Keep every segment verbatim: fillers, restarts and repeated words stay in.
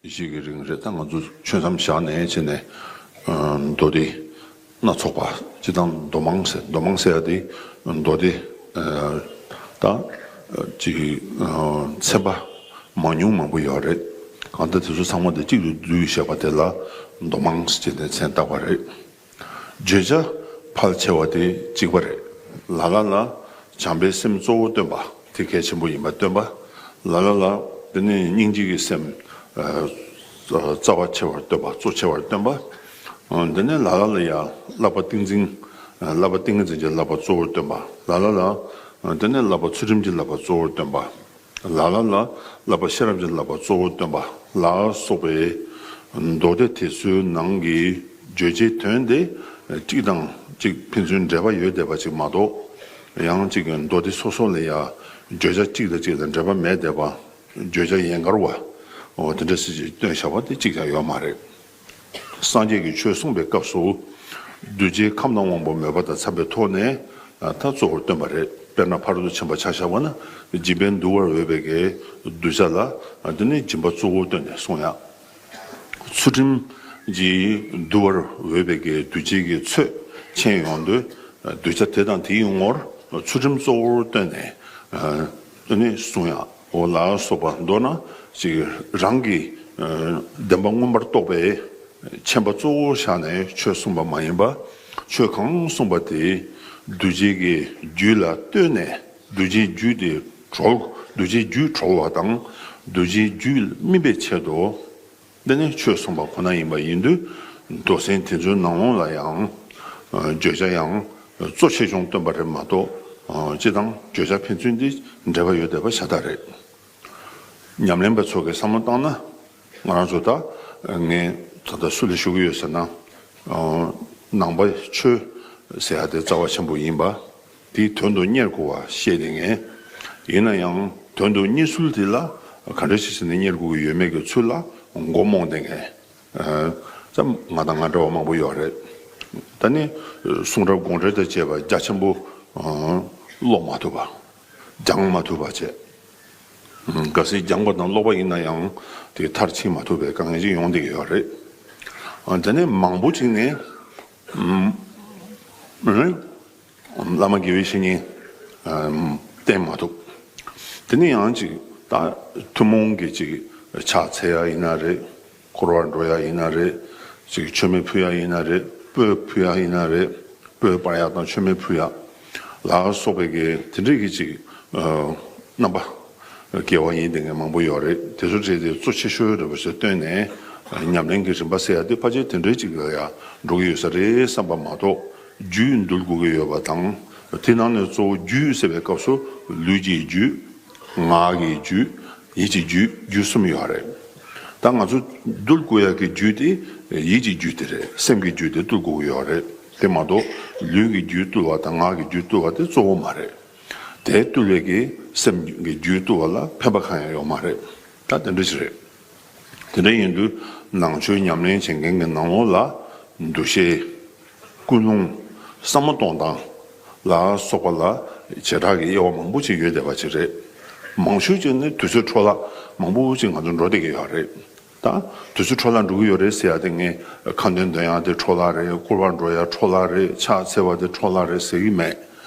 ཞིག་གི་རིང་རེད། ད་ང་ཚོ་ཆོས་མཚམས་བཞག་ནས་བྱས་ནས་མདོ་སྡེ་སྣ་ཚོགས་པ་སྤྱི་དང་མདོ་མང་ཟེར་མདོ་མང་ཟེར་ཡ་དེ་མདོ་སྡེ་ད་ཅིག་ཚན་པ་མང་ཉུང་མང་པོ་ཡོད་རེད། གང་ལྟར་དེ་ཚོ་ཚང་མ་དེ་གཅིག་ཏུ་བསྡུས་བཞག་པ་དེ་ལ་མདོ་མང་ཟེར་བྱས་ནས་མཚན་བཏགས་པ་རེད། བརྗོད་བྱ་ཕལ་ཆེ་བ་དེ་གཅིག་པ་རེད། ལ་ལ་ལ་བྱམས་པའི་སེམས་གཙོ་བོར་སྟོན་པ་དེ་གལ་ཆེན་པོ་ཡིན་པ་སྟོན་པ། ལ་ལ་ལ་དེ་ནས་སྙིང་རྗེ་གི་སེམས་རྩ་བ་ཆེ་བར་སྟོན་པ་གཙོ་ཆེ་བར་སྟོན་པ། དེ་ནས་ལ་ལ་ལ་ཡང་བསླབ་པ་ཏིང་འཛིན་བསླབ་པ་ཏིང་ངེ་འཛིན་གྱི་བསླབ་པ་གཙོ་བོར་སྟོན་པ། ལ་ལ་ལ་དེ་ནས་བསླབ་པ་ཚུལ་ཁྲིམས་ཀྱི་བསླབ་པ་གཙོ་བོར་སྟོན་པ། ལ་ལ་ལ་བསླབ་པ་ཤེས་རབ་ཀྱི་བསླབ་པ་གཙོ་བོར་སྟོན་པ་ལ་སོགས་པའི་མདོ་སྡེ་དེ་ཚོའི་ནང་གི་བརྗོད་བྱའི་དོན་དེ་གཅིག་དང་གཅིག་ཕན་ཚུན་འབྲེལ་བ་ཡོད་བསྡད་པ་ཅིག་མ་གཏོགས། ཡང་གཅིག་གི་མདོ་སྡེ་སོ་སོ་ལ་ཡང་བརྗོད་བྱ་གཅིག་དང་གཅིག་ལ་འབྲེལ་བ་མེད་བསྡད་པ། བརྗོད་བྱ་ཡན་གར་བ། འོ་དེ་འདྲ་སྲིད་ཅིག་སྟོན་བཞག་པ་དེ་གཅིག་ཀྱང་ཡོད་མ་རེད། སངས་རྒྱས་ཀྱིས་ཆོས་གསུངས་པའི་སྐབས་སུ། གདུལ་བྱའི་ཁམས་དང་དབང་པོ་མོས་པ་དང་འཚམས་པའི་ཐོག་ནས་ད་གཙོ་བོར་སྟོན་པ་རེད། དཔེར་ན་ཕ་རོལ་ཏུ་ཕྱིན་པ་ཆ་བཞག་པ་ན་སྦྱིན་པས་འདུལ་བར་འོས་པའི་གི་གདུལ་བྱ་ལ་དེ་ནི་སྦྱིན་པ་གཙོ་བོར་བཏོན་ནས་གསུངས་ཡ། ཚུལ་ཁྲིམས་ཀྱིས་འདུལ་བར་འོས་པའི་གི་གདུལ་བྱའི་གི་ཚོད་མཁྱེན་ཡོང་དུས་གདུལ་བྱ་དེ་དང་དེའི་ངོར་ཚུལ་ཁྲིམས་གཙོ་བོར་བཏོན་ནས་དེ་ནི་གསུངས་ཡ། འོ་ལ་སོགས་པ་མདོར་ན་ཅིག་རང་གི་བདེན་པ་མངོན་པར་རྟོགས་པའི་མཁྱེན་པ་གཙོ་བོར་བཞག་ནས་ཆོས་གསུངས་པ་མ་ཡིན་པ། ཆོས་གང་གསུངས་པ་དེ་གདུལ་བྱའི་གི་རྒྱུད་ལ་ལྟོས་ནས་གདུལ་བྱའི་རྒྱུད་དེ་གྲོལ། གདུལ་བྱའི་རྒྱུད་གྲོལ་བ་དང་གདུལ་བྱའི་རྒྱུད་སྨིན་པའི་ཆེད་དུ་དེ་ནི་ཆོས་གསུངས་པ་ཁོ་ན་ཡིན་པ་ཡིན་དུས། མདོ་ཚན་དེ་ཚོའི་ནང་ལོགས་ལ་ཡང་བརྗོད་བྱ་ཡང་གཙོ་ཆེ་ཆུང་སྟོན་པ་རེད་མ་གཏོགས། སྤྱི་དང་བརྗོད་བྱ་ཕན་ཚུན་དེ་འབྲེལ་བ་ཡོད་བསྡད་པ་ཤ་སྟག་རེད། ཉམས་ལེན་པ་ཚོ་གིས་བསམ་བློ་བཏང་ན། ང་རང་ཚོ་ད་ངས་ད་ལྟ་སུ་ལ་ཞུ་གི་ཡོད་ཟེར་ན། ནང་པ་ཆོས་ཟེར་ཡ་དེ་རྩ་བ་ཆེན་པོ་ཡིན་པ། དེའི་དོན་དུ་གཉེར་དགོས་པ་ཤེས་ནས་ངས། ཡིན་ན་ཡང་དོན་དུ་གཉེར་ཚུལ་དེ་ལ་ག་འདྲ་ཞིག་བྱས་ནས་གཉེར་དགོས་ཀྱི་ཡོད་མེད་ཀྱི་ཚུལ་ལ་མགོ་རྨོངས་ཏེ་ངས། ཙམ་ང་དང་ང་འདྲ་བ་མང་པོ་ཡོད་རེད། ད་ནི་གསུང་རབ་དགོངས་འགྲེལ་དང་བཅས་པ་རྒྱ་ཆེན་པོ་ཀློག་མ་ཐུབ་པ། སྦྱང་མ་ཐུབ་པ་བྱས། གལ་སྲིད་སྦྱངས་པ་དང་ཀློག་པ་ཡིན་ན་ཡང་དེ་མཐར་ཕྱིན་མ་ཐུབ་པའི་དཀའ་ངལ་ཅིག་ཡོང་བསྡད་ཀྱི་ཡོད་རེད། དེ་ནས་མང་པོ་ཅིག་ནས་བླ་མ་དགེ་བའི་བཤེས་གཉེན་བསྟེན་མ་ཐུབ། དེ་ནས་ཡང་ཅིག་ད་ཐུན་མོང་གི་ཅིག་ཕྱག་འཚལ་ཡ་ཡིན་ན་རེད། འཁོར་བར་འགྲོ་ཡ་ཡིན་ན་རེད། ཅིག་མཆོད་མེ་ཕུལ་ཡ་ཡིན་ན་རེད། སྤོས་ཕུལ་ཡ་ཡིན་ན་རེད། སྤོས་སྤར་ཡ་དང་མཆོད་མེ་ཕུལ་ཡ་ལ་སོགས་པའི་གི་དེ་འདྲའི་གི་ཅིག་རྣམ་པ་དགེ་བ་ཡིན་བསྡད་མཁན་མང་པོ་ཡོད་རེད། དེ་ཚོ་བྲིས་ཏེ་གཙོ་ཆེ་ཤོས་རེད་པ་ཞིག་བཏོན་ནས་ཉམས་ལེན་གྱི་རིམ་པ་ཟེར་ཡ་དེ་ཕལ་ཆེར་དེ་འདྲའི་ཅིག་ལ་ཡ་འགྲོ་གི་ཡོད་ས་རེད་བསམ་པ་མ་གཏོགས། རྒྱུད་འདུལ་དགོས་ཀྱི་ཡོད་པ་དང་། དེ་ནང་ནས་གཙོ་བོ་རྒྱུད་ཟེར་བའི་སྐབས་སུ་ལུས་ཀྱི་རྒྱུད། ངག་གི་རྒྱུད། ཡིད་ཀྱི་རྒྱུད། རྒྱུད་གསུམ་ཡོད་རེད། ད་ང་ཚོ་འདུལ་དགོས་ཡག་གི་རྒྱུད་དེ་ཡིད་ཀྱི་རྒྱུད་དེ་རེད། སེམས་ཀྱི་རྒྱུད་དེ་འདུལ་དགོས་ཀྱི་ཡོད་རེད། དེ་མ་གཏོགས་ལུས་ཀྱི་རྒྱུད་འདུལ་བ་དང་ངག་གི་རྒྱུད་འདུལ་བ་དེ་གཙོ་བོ་མ་རེད། དེ་འདུལ་བའི་གི་སེམས་ཀྱི་རྒྱུད་འདུལ་བ་ལ་ཕན་པ་གང་ཡང་ཡོད་མ་རེད། ད་དེ་འདྲ་ཞིག་རེད། དེ་འདྲ་ཡིན་དུས་ནང་ཆོས་ཉམས་ལེན་བྱེད་མཁན་གྱི་ནང་ལོགས་ལ་འདུ་ཤེས། ཀུན་སློང་། བསམ་བློ་གཏོང་སྟངས་ལ་སོགས་པ་ལ་བྱེ་བྲག་གི་དབྱེ་བ་མང་པོ་ཅིག་ཡོད་བསྡད་པ་ཅིག་རེད། མང་ཤོས་ཅིག་ནི་དུས་ཚོད་འཕྲོ་བརླག་མང་པོ་ཅིག་ང་ཚོ་འགྲོ་བསྡད་ཀྱི་ཡོད་རེད། ད་དུས་ཚོད་འཕྲོ་བརླག་འགྲོ་གི་ཡོད་རེད་ཟེར་ཡ་དེ་ངས་ཁ་འདོན་འདོན་ཡ་དེ་འཕྲོ་བརླག་རེད། སྐོར་བ་འགྲོ་ཡ་འཕྲོ་བརླག་རེད། ཕྱག་འཚལ་བ་དེ་འཕྲོ་བརླག་རེད་ཟེར་གྱི་མེད།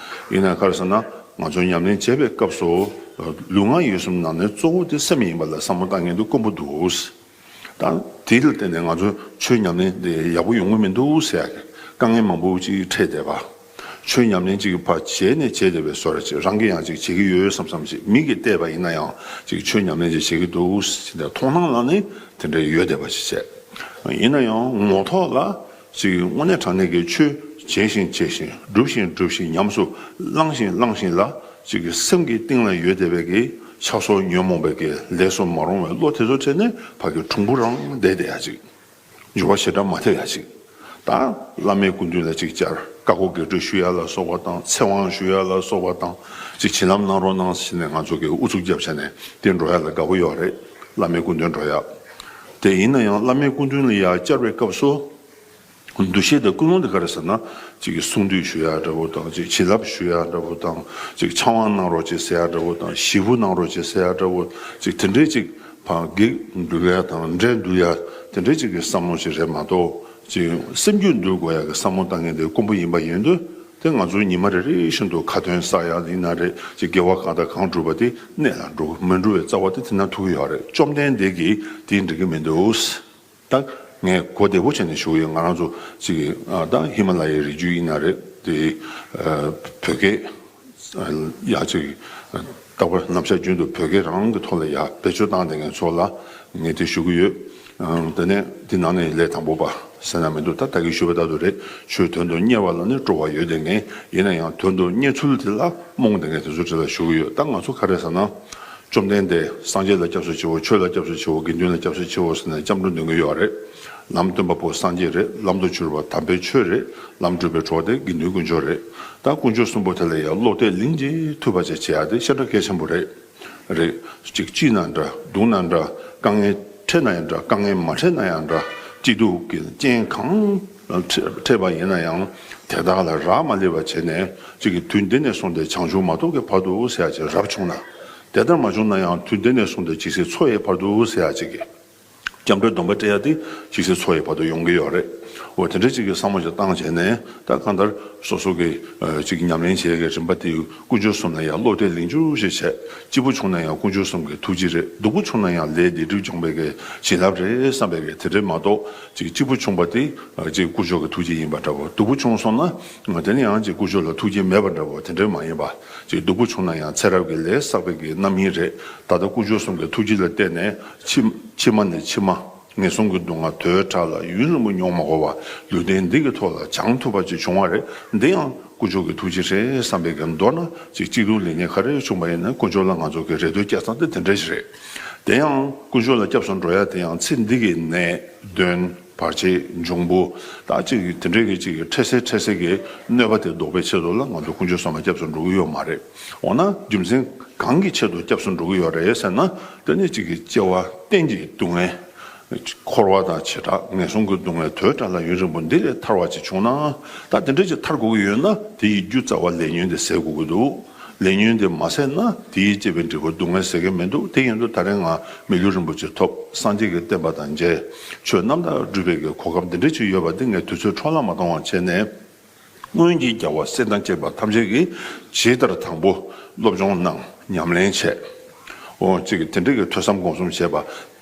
ཡིན་ན་ག་རེ་ཟེར་ན་ང་ཚོ་ཉམས་ལེན་བྱེད་པའི་སྐབས་སུ་ལུས་ངག་ཡིད་གསུམ་ནང་ནས་གཙོ་བོ་དེ་སེམས་ཡིན་པ་ལ་བསམ་བློ་བཏང་མཁན་དེ་དཀོན་པོ་འདུག། ད་དེ་ལ་བརྟེན་ནས་ང་ཚོ་ཆོས་ཉམས་ལེན་དེ་ཡག་པོ་ཡོང་གི་མི་འདུག་ཟེར་ཡ་གི་དཀའ་ངལ་མང་པོ་ཅིག་འཕྲད་བསྡད་པ། ཆོས་ཉམས་ལེན་ཅིག་ཕར་བྱས་ནས་བྱས་བསྡད་པའི་བཟོ་འདྲ་ཅིག་རང་གིས་ཡང་ཅིག་བྱེད་ཀྱི་ཡོད་བསམ་བསམ་ཅིག་མིག་གིས་བལྟས་པ་ཡིན་ན་ཡང་ཅིག་ཆོས་ཉམས་ལེན་ཅིག་བྱེད་ཀྱི་འདུག་ཟེར་ནས་མཐོང་སྣང་ལ་ནི་དེ་འདྲ་ཡོད་བསྡད་པ་ཅིག་བྱས། ཡིན་ན་ཡང་ངོ་ཐོག་ལ་ཅིག་དངོས་གནས་དྲང་གནས་ཀྱི་ཆོས་བྱས་ཤིང་བྱས་ཤིང་སྒྲུབ་ཤིང་སྒྲུབ་ཤིང་ཉམས་སུ་བླངས་ཤིང་བླངས་ཤིང་ལ། ཅིག་གི་སེམས་ཀྱི་གཏིང་ལ་ཡོད་བསྡད་པའི་གི་ཆགས་སོགས་ཉོན་མོངས་པའི་གི་ལས་སུ་མ་རུང་བའི་བློ་དེ་ཚོ་ཁྲིད་ནས་ཕ་གི་གྲུང་པོ་རང་བསྡད་བསྡད་ཡ་ཅིག་འགྱུར་བ་ཞེ་དྲག་མ་ཐེབས་ཡ་ཅིག་ད་བླ་མའི་སྐུ་མདུན་ལ་ཅིག་བཅར། བཀའ་བསྒོ་བགེགས་སྐྲོད་ཞུ་ཡ་ལ་སོགས་པ་དང་། ཚེ་དབང་ཞུ་ཡ་ལ་སོགས་པ་དང་། ཅིག་བྱིན་རླབས་གནང་རོགས་གནང་ཟེར་ནས་ང་ཚོ་གི་ཨུ་ཚུགས་རྒྱབ་བྱས་ནས་དེ་འགྲོ་ཡ་ལ་དགའ་པོ་ཡོད་རེད། བླ་མའི་སྐུ་མདུན་འགྲོ་ཡ། དེ་ཡིན་ན་ཡང་བླ་མའི་སྐུ་མདུན་ལ་ཡ་བཅར་བའི་སྐབས་སུ། འདུ་ཤེས་དང་ཀུན་སློང་དེ་ག་རེ་ཟེར་ན། ཅིག་གི་གསུང་འདུས་ཞུ་ཡ་འདྲ་བོ་དང་། ཅིག་བྱིན་རླབས་ཞུ་ཡ་འདྲ་བོ་དང་། ཅིག་ཕྱག་དབང་གནང་རོགས་ཅིག་ཟེར་ཡ་འདྲ་བོ་དང་། ཞེ་པོ་གནང་རོགས་ཅིག་ཟེར་ཡ་འདྲ་བོ། ཅིག་དེ་འདྲའི་ཅིག་ ཕར་བགེགས་འདུལ་ཡ་དང་འདྲེ་འདུལ་ཡ་དེ་འདྲའི་ཅིག་གི་བསམ་བློ་ཞིག་རེད་མ་གཏོགས། ཅིག་སེམས་རྒྱུད་འདུལ་དགོས་ཡ་གི་བསམ་བློ་བཏང་མཁན་དེ་དཀོན་པོ་ཡིན་པ་ཡིན་དུས། དེ་ང་ཚོ་ཉི་མ་རེ་རེ་བཞིན་དུ་ཁ་ཏོན་བསགས་ཡ་ཡིན་ན་རེད། ཅིག་དགེ་བ་གང་དང་གང་བསྒྲུབས་པ་དེ་གནད་ལ་འགྲོ་མི་འགྲོ་བའི་རྩ་བ་དེ་དེ་ན་ཐུག་གི་ཡོད་རེད། བཅོམ་ལྡན་འདས་ཀྱིས་དེ་འགྲིག་གི་མི་འདུག་ད་ངས་གོ་བདེ་པོ་བྱས་ནས་ཞུ་གི་ཡོད། ང་རང་ཚོ་ཅིག་ཨ་ད་ཧི་མ་ལ་ཡའི་རི་རྒྱུད་ཡིན་ན་རེད། དེ་ཨ་བོད་སྐད་ཡ་ཅིག་རྟག་པར་རྣམ་གཞག་རྒྱུན་དུ་བོད་སྐད་རང་གི་ཐོག་ལ་ཡ་བེད་སྤྱོད་བཏང་བསྡད་མཁན་ཚོ་ལ་ངས་དེ་ཞུ་གི་ཡོད། ཨ་དེ་ནས་དེ་ནང་ནས་ལས་དང་པོ་པ་ཟེར་ན་མི་འདུག་ད་ད་གིན་ཞུས་པ་ལྟར་དུ་རེད། ཆོས་དོན་དུ་གཉེར་བ་ལ་ནི་སྤྲོ་བ་ཡོད་བསྡད་མཁན། ཡིན་ན་ཡང་དོན་དུ་གཉེར་ཚུལ་དེ་ལ་རྨོངས་བསྡད་མཁན་དེ་ཚོ་གྲས་ལ་ཞུ་གི་ཡོད། ད་ང་ཚོ་ག་རེ་ཟེར་ན། བཅོམ་ལྡན་འདས་སངས་རྒྱས་ལ་སྐྱབས་སུ་མཆིའོ། ཆོས་ལ་སྐྱབས་སུ་མཆིའོ། དགེ་འདུན་ལ་སྐྱབས་སུ་མཆིའོ་ཟེར་ནས་སྐྱབས་འགྲོ་འདོན་གྱི་ཡོད་རེད། ལམ་སྟོན་པ་པོ་སངས་རྒྱས་རེད། ལམ་དུ་གྱུར་པ་དམ་པའི་ཆོས་རེད། ལམ་སྒྲུབ་པའི་གྲོགས་དེ་དགེ་འདུན་དཀོན་མཆོག་རེད། ད་དཀོན་མཆོག་གསུམ་པོ་དེ་ལ་ཡང་བློ་གཏད་ལིང་གཅིག་ཐུབ་པ་ཅིག་བྱེད་ཡ་དེ་ཤ་ཁྲག་གལ་ཆེན་པོ་རེད། རེད། གཅིག་གཅིག་ན་འདྲ་སྡུག་ན་འདྲ། དཀའ་ངལ་འཕྲད་ན་ཡང་འདྲ། དཀའ་ངལ་མ་འཕྲད་ན་ཡང་འདྲ། སྐྱིད་སྡུག་གི་རྐྱེན་གང་འཕྲད་པ་ཡིན་ན་ཡང་དེ་དག་ལ་རག་མ་ལས་པ་བྱས་ནས་གཅིག་གི་དུས་འདི་ནས་བཟུང་སྟེ་བྱང་ཆུབ་མ་ཐོབ་ཀྱི་བར་དུ་ཟེར་ཡ་ཅིག་རབ་བྱུང་ན། དེ་ལྟར་མ་བྱུང་ན་ཡང་དུས་འདི་ནས་བཟུང་སྟེ་ཇི་སྲིད་འཚོ་ཡི་བར་དུ་ཟེར་ཡ་ཅིག་གི་སྐྱབས་འགྲོའི་སྡོམ་པ་སྤྲད་ཡ་དེ་ཇི་སྲིད་འཚོ་ཡི་བར་དུ་ཡོང་གི་ཡོད་རེད། འོ་དེ་འདྲ་ཅིག་གི་བསམ་བློ་ཅིག་བཏང་བྱས་ནས་ད་གང་ལྟར་སོ་སོ་གི་ཨ་ཅིག་ཉམས་ལེན་བྱེད་ཡ་གི་རིམ་པ་དེ་དཀོན་མཆོག་གསུམ་ལ་ཡང་བློ་གཏད་ལིང་ཅུ་ཞིག་བྱས། སྐྱིད་པོ་བྱུང་ན་ཡང་དཀོན་མཆོག་གསུམ་གི་ཐུགས་རྗེ་རེད། སྡུག་པོ་བྱུང་ན་ཡང་ལས་སྡིག་སྒྲིབ་སྦྱོང་བའི་གི་བྱིན་རླབས་རེད་བསམ་པའི་གི་དེ་འདྲ་མ་གཏོགས། ཅིག་སྐྱིད་པོ་བྱུང་བ་དེ་ཨ་ཅིག་དཀོན་མཆོག་གི་ཐུགས་རྗེ་ཡིན་པ་འདྲ་བོ། སྡུག་པོ་བྱུང་སོང་ན་དེ་ནི་ཡང་ཅིག་དཀོན་མཆོག་ལ་ཐུགས་རྗེ་མེད་པ་འདྲ་བོ་དེ་འདྲ་མ་ཡིན་པ། ཅིག་སྡུག་པོ་བྱུང་ན་ཡང་ཚེ་རབས་ཀྱི་ལས་བསགས་པའི་གི་རྣམ་སྨིན་རེད། ད་ལྟ་དཀོན་མཆོག་གསུམ་གྱི་ཐུགས་རྗེ་ལ་བརྟེན་ནས་ཕྱི་ཕྱི་མ་ནས་ཕྱི་མ་ངན་སོང་གི་སྡུག་བསྔལ་དོས་དྲག་ལ་ཡུན་རིང་པོ་མྱོང་མ་དགོས་པ་ལུས་རྟེན་འདི་གི་ཐོག་ལ་བྱང་ཐུབ་པ་ཅིག་བྱུང་བ་རེད། འདི་ཡང་དཀོན་མཆོག་གི་ཐུགས་རྗེ་རེད་བསམ་པའི་གི་མདོར་ན་ཅིག་སྐྱིད་སྡུག་ལེགས་ཉེས་ག་རེ་བྱུང་བ་ཡིན་ན་དཀོན་མཆོག་ལ་ང་ཚོ་གི་རེ་ལྟོས་བསྐྱེད་སྟངས་དེ་དེ་འདྲ་ཞིག་རེད། དེ་ཡང་དཀོན་མཆོག་ལ་སྐྱབས་སུ་འགྲོ་ཡ་དེ་ཡང་ཚེ་འདི་གི་ནད་གདོན། བར་ཆད་འབྱུང་པོ། ད་ཅིག་དེ་འདྲའི་གི་ཅིག་འཕྲལ་སེལ་འཕྲལ་སེལ་གྱི་གནོད་པ་དེ་ཟློག་པའི་ཆེད་དུ་ལ་ང་ཚོ་དཀོན་མཆོག་གསུམ་ལ་སྐྱབས་སུ་འགྲོ་གི་ཡོད་མ་རེད། འོ་ན་རྒྱུ་མཚན་གང་གི་ཆེད་དུ་སྐྱབས་སུ་འགྲོ་གི་ཡོད་རེད་ཟེར་ན། དེ་ནི་ཅིག་གི་སྐྱེ་བ་གཏན་གྱི་སྡུག་བསྔལ། འཁོར་བ་དང་བྱེ་བྲག་ངན་སོང་གི་སྡུག་བསྔལ་དོས་དྲག་ལ་ཡུན་རིང་པོ་འདི་ལས་ཐར་བ་ཅིག་བྱུང་ན། ད་དེ་འདྲ་ཅིག་ཐར་དགོས་ཀྱི་ཡོད་ན་དེ་ཡི་རྒྱུ་རྩ་བ་ལས་ཉོན་དེ་ཟད་དགོས་ཀྱི་འདུག་ལས་ཉོན་དེ་མ་ཟད་ན་དེ་ཡིས་བསྐྱེད་པའི་འབྲས་བུ་སྡུག་བསྔལ་ཟད་ཀྱི་མི་འདུག་དེ་ཡིན་དུས་ད་རེས་ང་མི་ལུས་རིན་པོ་ཆེ་ཐོབ། སངས་རྒྱས་ཀྱི་བསྟན་པ་དང་མཇལ། ཆོས་རྣམ་དག་སྒྲུབ་པའི་གི་གོ་སྐབས་འདི་འདྲ་ཅིག་ཡོད་པ་འདི་ངས་དུས་ཚོད་འཕྲོ་བརླག་མ་གཏོང་བ་བྱས་ནས། སྔོན་གྱི་རྒྱལ་བ་སྲས་དང་བཅས་པ་ཐམས་ཅད་ཀྱིས་ཇི་ལྟར་དང་པོ་སློབ་སྦྱོང་གནང་། ཉམས་ལེན་བྱས། འོ་གཅིག་གི་དེ་འདྲ་གི་ཐོས་བསམ་སྒོམ་གསུམ་བྱས་པ་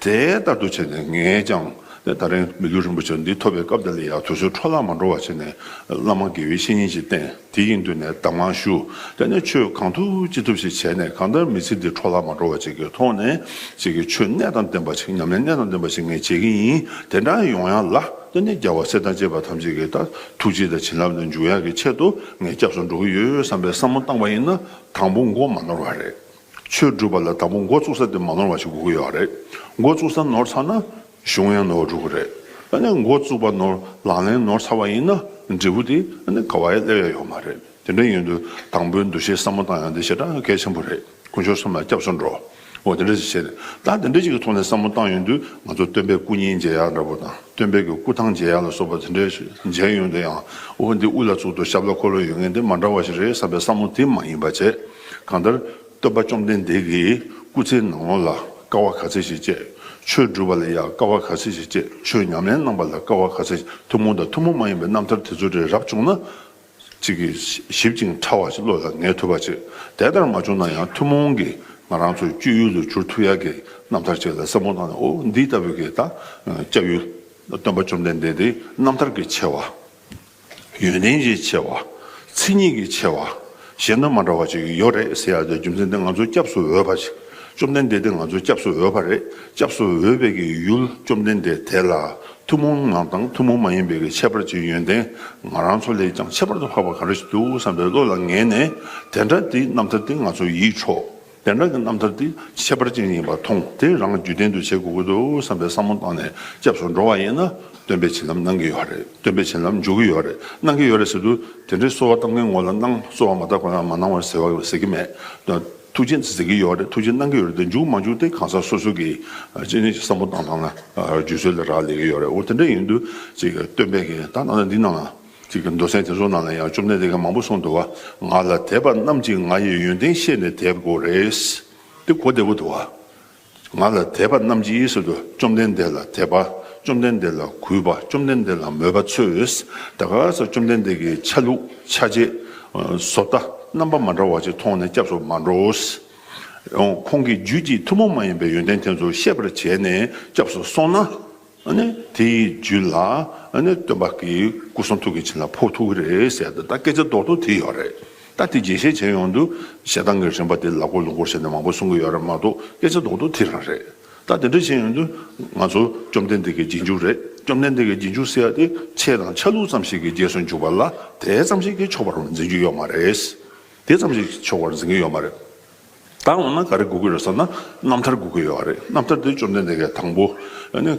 དེ་ལྟར་དུ་བྱས་ནས་ངས་ཀྱང་དེ་ད་རིང་མི་ལུས་རིན་པོ་ཆེ་འདི་ཐོབ་པའི་སྐབས་དེ་ལ་ཡང་དུས་ཚོད་འཕྲོ་བརླག་མ་འགྲོ་བ་བྱས་ནས་བླ་མ་དགེ་བའི་བཤེས་གཉེན་ཞིག་བསྟེན། དེ་ཡིན་དུས་ནས་གདམས་ངག་ཞུ། དེ་ནས་ཆོས་གང་ཐུབ་ཅི་ཐུབ་ཞིག་བྱས་ནས་གང་ལྟར་མི་ཚེ་འདི་འཕྲོ་བརླག་མ་འགྲོ་བ་ཅིག་གི་ཐོག་ནས་ཅིག་གི་ཆོས་གནད་དང་ལྡན་པ་ཞིག་ཉམས་ལེན་གནད་དང་ལྡན་པ་ཞིག་ངས་བྱེད་ཀྱི་ཡིན། དེ་འདྲ་ཡོང་ཡ་ལ་དེ་ནས་རྒྱལ་བ་སྲས་དང་བཅས་པ་ཐམས་ཅད་ཀྱི་ད་ཐུགས་རྗེ་དང་བྱིན་རླབས་ལ་འཇུག་ཡ་གི་ཆེད་དུ་ངས་སྐྱབས་སུ་འགྲོ་གི་ཡོད་བསམ་པའི་བསམ་བློ་བཏང་བ་ཡིན་ན་དང་པོ་མགོ་མ་ནོར་བ་རེད། ཆོས་སྒྲུབ་པ་ལ་དང་པོ་འགོ་བཙུགས་ས་དེ་མ་ནོར་བ་ཞིག་དགོས་ཀྱི་ཡོད་རེད། འགོ་བཙུགས་ས་ནོར་ཚར་ན་གཞུང་ཡང་ནོར་འགྲོ་གི་རེད། ཨ་ནི་འགོ་བཙུགས་པ་ནོར་ལག་ལེན་ནོར་ཚར་བ་ཡིན་ན་འབྲས་བུ་དེ་ཨ་ནི་ག་བ་ཡང་སླེབས་ཡ་ཡོད་མ་རེད། དེ་འདྲ་ཡིན་དུས་དང་པོའི་འདུ་ཤེས་བསམ་བློ་བཏང་ཡ་འདི་ཞེ་དྲག་གལ་ཆེན་པོ་རེད། དཀོན་མཆོག་གསུམ་ལ་སྐྱབས་སུ་འགྲོ། འོ་དེ་འདྲ་ཞིག་བྱས་ནས་ད་དེ་འདྲ་ཞིག་གི་ཐོག་ནས་བསམ་བློ་བཏང་ཡོང་དུས་ང་ཚོ་སྟོན་པའི་སྐུ་བརྙན་མཇལ་ཡ་འདྲ་པོ་དང་སྟོན་པའི་གི་སྐུ་ཐང་མཇལ་ཡ་ལ་སོགས་པ་དེ་འདྲ་ཞིག་མཇལ་ཡོང་དུས་ཡང་འོ་འདི་དབུ་ལ་བཙུགས་འདུག་ཞབས་ལ་འཁོར་ལོ་ཡོད་མཁན་འདི་མ་འདྲ་བ་ཞིག་རེད་བསམ་པའི་བསམ་བློ་དེ་མ་ཡིན་པ་བྱས། གང་ལྟར་སྟོན་པ་བཅོམ་ལྡན་འདས་ཀྱི་སྐུ་ཚེའི་ནང་ལོགས་ལ་དཀའ་བ་ག་ཚད་ཞིག་སྤྱད། ཆོས་སྒྲུབ་པ་ལ་ཡང་དཀའ་བ་ག་ཚད་ཞིག་སྤྱད། ཆོས་ཉམས་ལེན་གནང་བ་ལ་དཀའ་བ་ག་ཚད་ཞིག་ཐུན་མོང་དང་ཐུན་མོང་མ་ཡིན་པའི་རྣམ་ཐར་དེ་ཚོ་རེ་རབ་བྱུང་ན། གཅིག་གིས་ཞིབ་ཅིང་ཕྲ་བ་ཞིག་བློ་ལ་ངེས་ཐུབ་པ་ཅིག་དེ་ལྟར་མ་བྱུང་ན་ཡང་ཐུན་མོང་གི་ང་རང་ཚོའི་སྤྱོད་ཡུལ་དུ་གྱུར་ཐུབ་ཡག་གི་རྣམ་ཐར་ཅིག་ལ་བསམ་བློ་བཏང་ནས་འོ་འདི་ལྟ་བུའི་གི་ད་སྐྱབས་ཡུལ་སྟོན་པ་བཅོམ་ལྡན་འདས་དེ་རྣམ་ཐར་གྱི་ཆེ་བ། ཡོན་ཏན་གྱི་ཆེ་བ། མཚན་ཉིད་ཀྱི་ཆེ་བ། གཞན་དང་མ་འདྲ་བ་ཅིག་ཡོད་རེད་ཟེར་ཡག་དེ་རྒྱུ་མཚན་དེ་ང་ཚོ་སྐྱབས་སུ་འོས་པ་ཅིག་བཅོམ་ལྡན་འདས་དེ་ང་ཚོ་སྐྱབས་སུ་འོས་པ་རེད། སྐྱབས་སུ་འོས་པའི་གི་ཡུལ་བཅོམ་ལྡན་འདས་དེ་ལ། ཐུན་མོང་ངང་དང་ཐུན་མོང་མ་ཡིན་པའི་གི་ཁྱད་པར་གྱི་ཡོན་ཏན་ང་རང་ཚོ་ལས་ཀྱང་ཁྱད་པར་དུ་འཕགས་པ་ག་རེ་ཞིག་འདུག་བསམ་པའི་བློ་ལ་ངེས་ནས་དེ་འདྲ་དེའི་རྣམ་ཐར་དེ་ང་ཚོ་ཡིད་འཕྲོག་དེ་འདྲ་གི་རྣམ་ཐར་དེ་ཁྱད་པར་ཅན་ཡིན་པ་མཐོང་དེ་རང་རྒྱུད་ལྡན་དུ་བྱེད་དགོས་ཀྱི་འདུག་བསམ་པའི་བསམ་བློ་བཏང་ནས་སྐྱབས་སུ་འགྲོ་བ་ཡིན་ན་སྟོན་པའི་བྱིན་རླབས་གནང་གི་ཡོད་རེད། སྟོན་པའི་བྱིན་རླབས་འཇུག་གི་ཡོད་རེད། གནང་གི་ཡོད་རེད་ཟེར་དུས་དེ་འདྲའི་གསོལ་བ་བཏབ་མཁན་ངོ་ལ་གནང་། གསོལ་བ་མ་བཏབ་གོང་ལ་མ་གནང་བར་ཟེར་བ་ཟེར་གི་མེད། ཐུགས་རྗེ་ཟེར་གི་ཡོད་རེད། ཐུགས་རྗེ་གནང་གི་ཡོད་རེད། དེ་འཇུག་མ་འཇུག་དེ་གང་ཟག་སོ་སོ་གི་ཅི་ནས་བསམ་བློ་བཏང་སྟངས་ལ་རྒྱུ་ཚོད་ལ་རག་ལས་ཀྱི་ཡོད་རེད། འོ་དེ་འདྲ་ཡིན་དུས་ཅིག་སྟོན་པའི་གི་ད་ནང་ལ་འདི་ནང་ལ་ཅིག་གི་མདོ་ཚན་དེ་ཚོ་ནང་ལ་ཡང་བཅོམ་ལྡན་འདས་ཀྱིས་མང་པོ་གསུངས་འདུག་བ། ང་ལ་དད་པ་རྣམས་ཀྱིས་ང་ཡི་ཡོན་ཏན་ཤེས་ནས་དད་དགོས་རེད། དེ་གོ་བདེ་པོ་འདུག་བ། ང་ལ་དད་པ་རྣམས་ཀྱིས་ཟེར་དུས་བཅོམ་ལྡན་འདས་ལ་དད་པ། བཅོམ་ལྡན་འདས་ལ་གུས་པ། བཅོམ་ལྡན་འདས་ལ་མོས་པ་ཚོས། ད་ག་ས་བཅོམ་ལྡན་འདས་ཀྱི་ཆ་ལུགས་ཆ་བྱད། བཟོ་ལྟ་རྣམ་པ་མ་འདྲ་བ་ཅིག་མཐོང་ནས་སྐྱབས་སུ་མ་འགྲོ། ཁོང་གི་རྒྱུད་ཀྱི་ཐུན་མོང་མ་ཡིན་པའི་ཡོན་ཏན་དེ་ཚོ་ཤེས་པར་བྱས་ནས་སྐྱབས་སུ་སོང་ན། ཨ་ནི་དེའི་རྒྱུད་ལ་ཨ་ནི་སྟོན་པ་གི་སྐུ་གསུང་ཐུགས་ཀྱི་བྱིན་རླབས་ཕོག་ཐུབ་ཀྱི་རེད་ཟེར་ཏེ། ད་སྐད་ཆ་རྡོག་རྡོག་དེ་ཡོད་རེད། ད་དེ་རྒྱས་བཤད་བྱས་ཡོང་དུས་བཤད་སྟངས་ཀྱི་རིམ་པ་དེ་ལ་སྐོར་ལ་སྐོར་བྱས་ནས་མང་པོ་གསུང་གི་ཡོད་རེད་མ་གཏོགས། སྐད་ཆ་རྡོག་རྡོག་དེ་རང་རེད། ད་དེ་འདྲ་བྱས་ཡོང་དུས་ང་ཚོ་བཅོམ་ལྡན་འདས་ཀྱི་རྗེས་འཇུག་རེད། བཅོམ་ལྡན་འདས་ཀྱི་རྗེས་འཇུག་ཟེར་ཡ་དེ་ཆོས་དང་ཆ་ལུགས་ཙམ་ཞིག་གི་རྗེས་སུ་འཇུག་པ་ལ་དེ་ཙམ་ཞིག་གིས་ཆོག་པར་འཛིན་རྒྱུ་ཡོད་མ་རེད། དེ་ཙམ་ཞིག་ཆོག་པར་འཛིན་གྱི་ཡོད་མ་རེད། ད་འོ་ན་ག་རེ་དགོས་ཀྱི་རེད་ཟེར་ན། རྣམ་ཐར་དགོས་ཀྱི་ཡོད་རེད། རྣམ་ཐར་དེ་བཅོམ་ལྡན་འདས་ཀྱིས་དང་པོ་ཨ་ནི་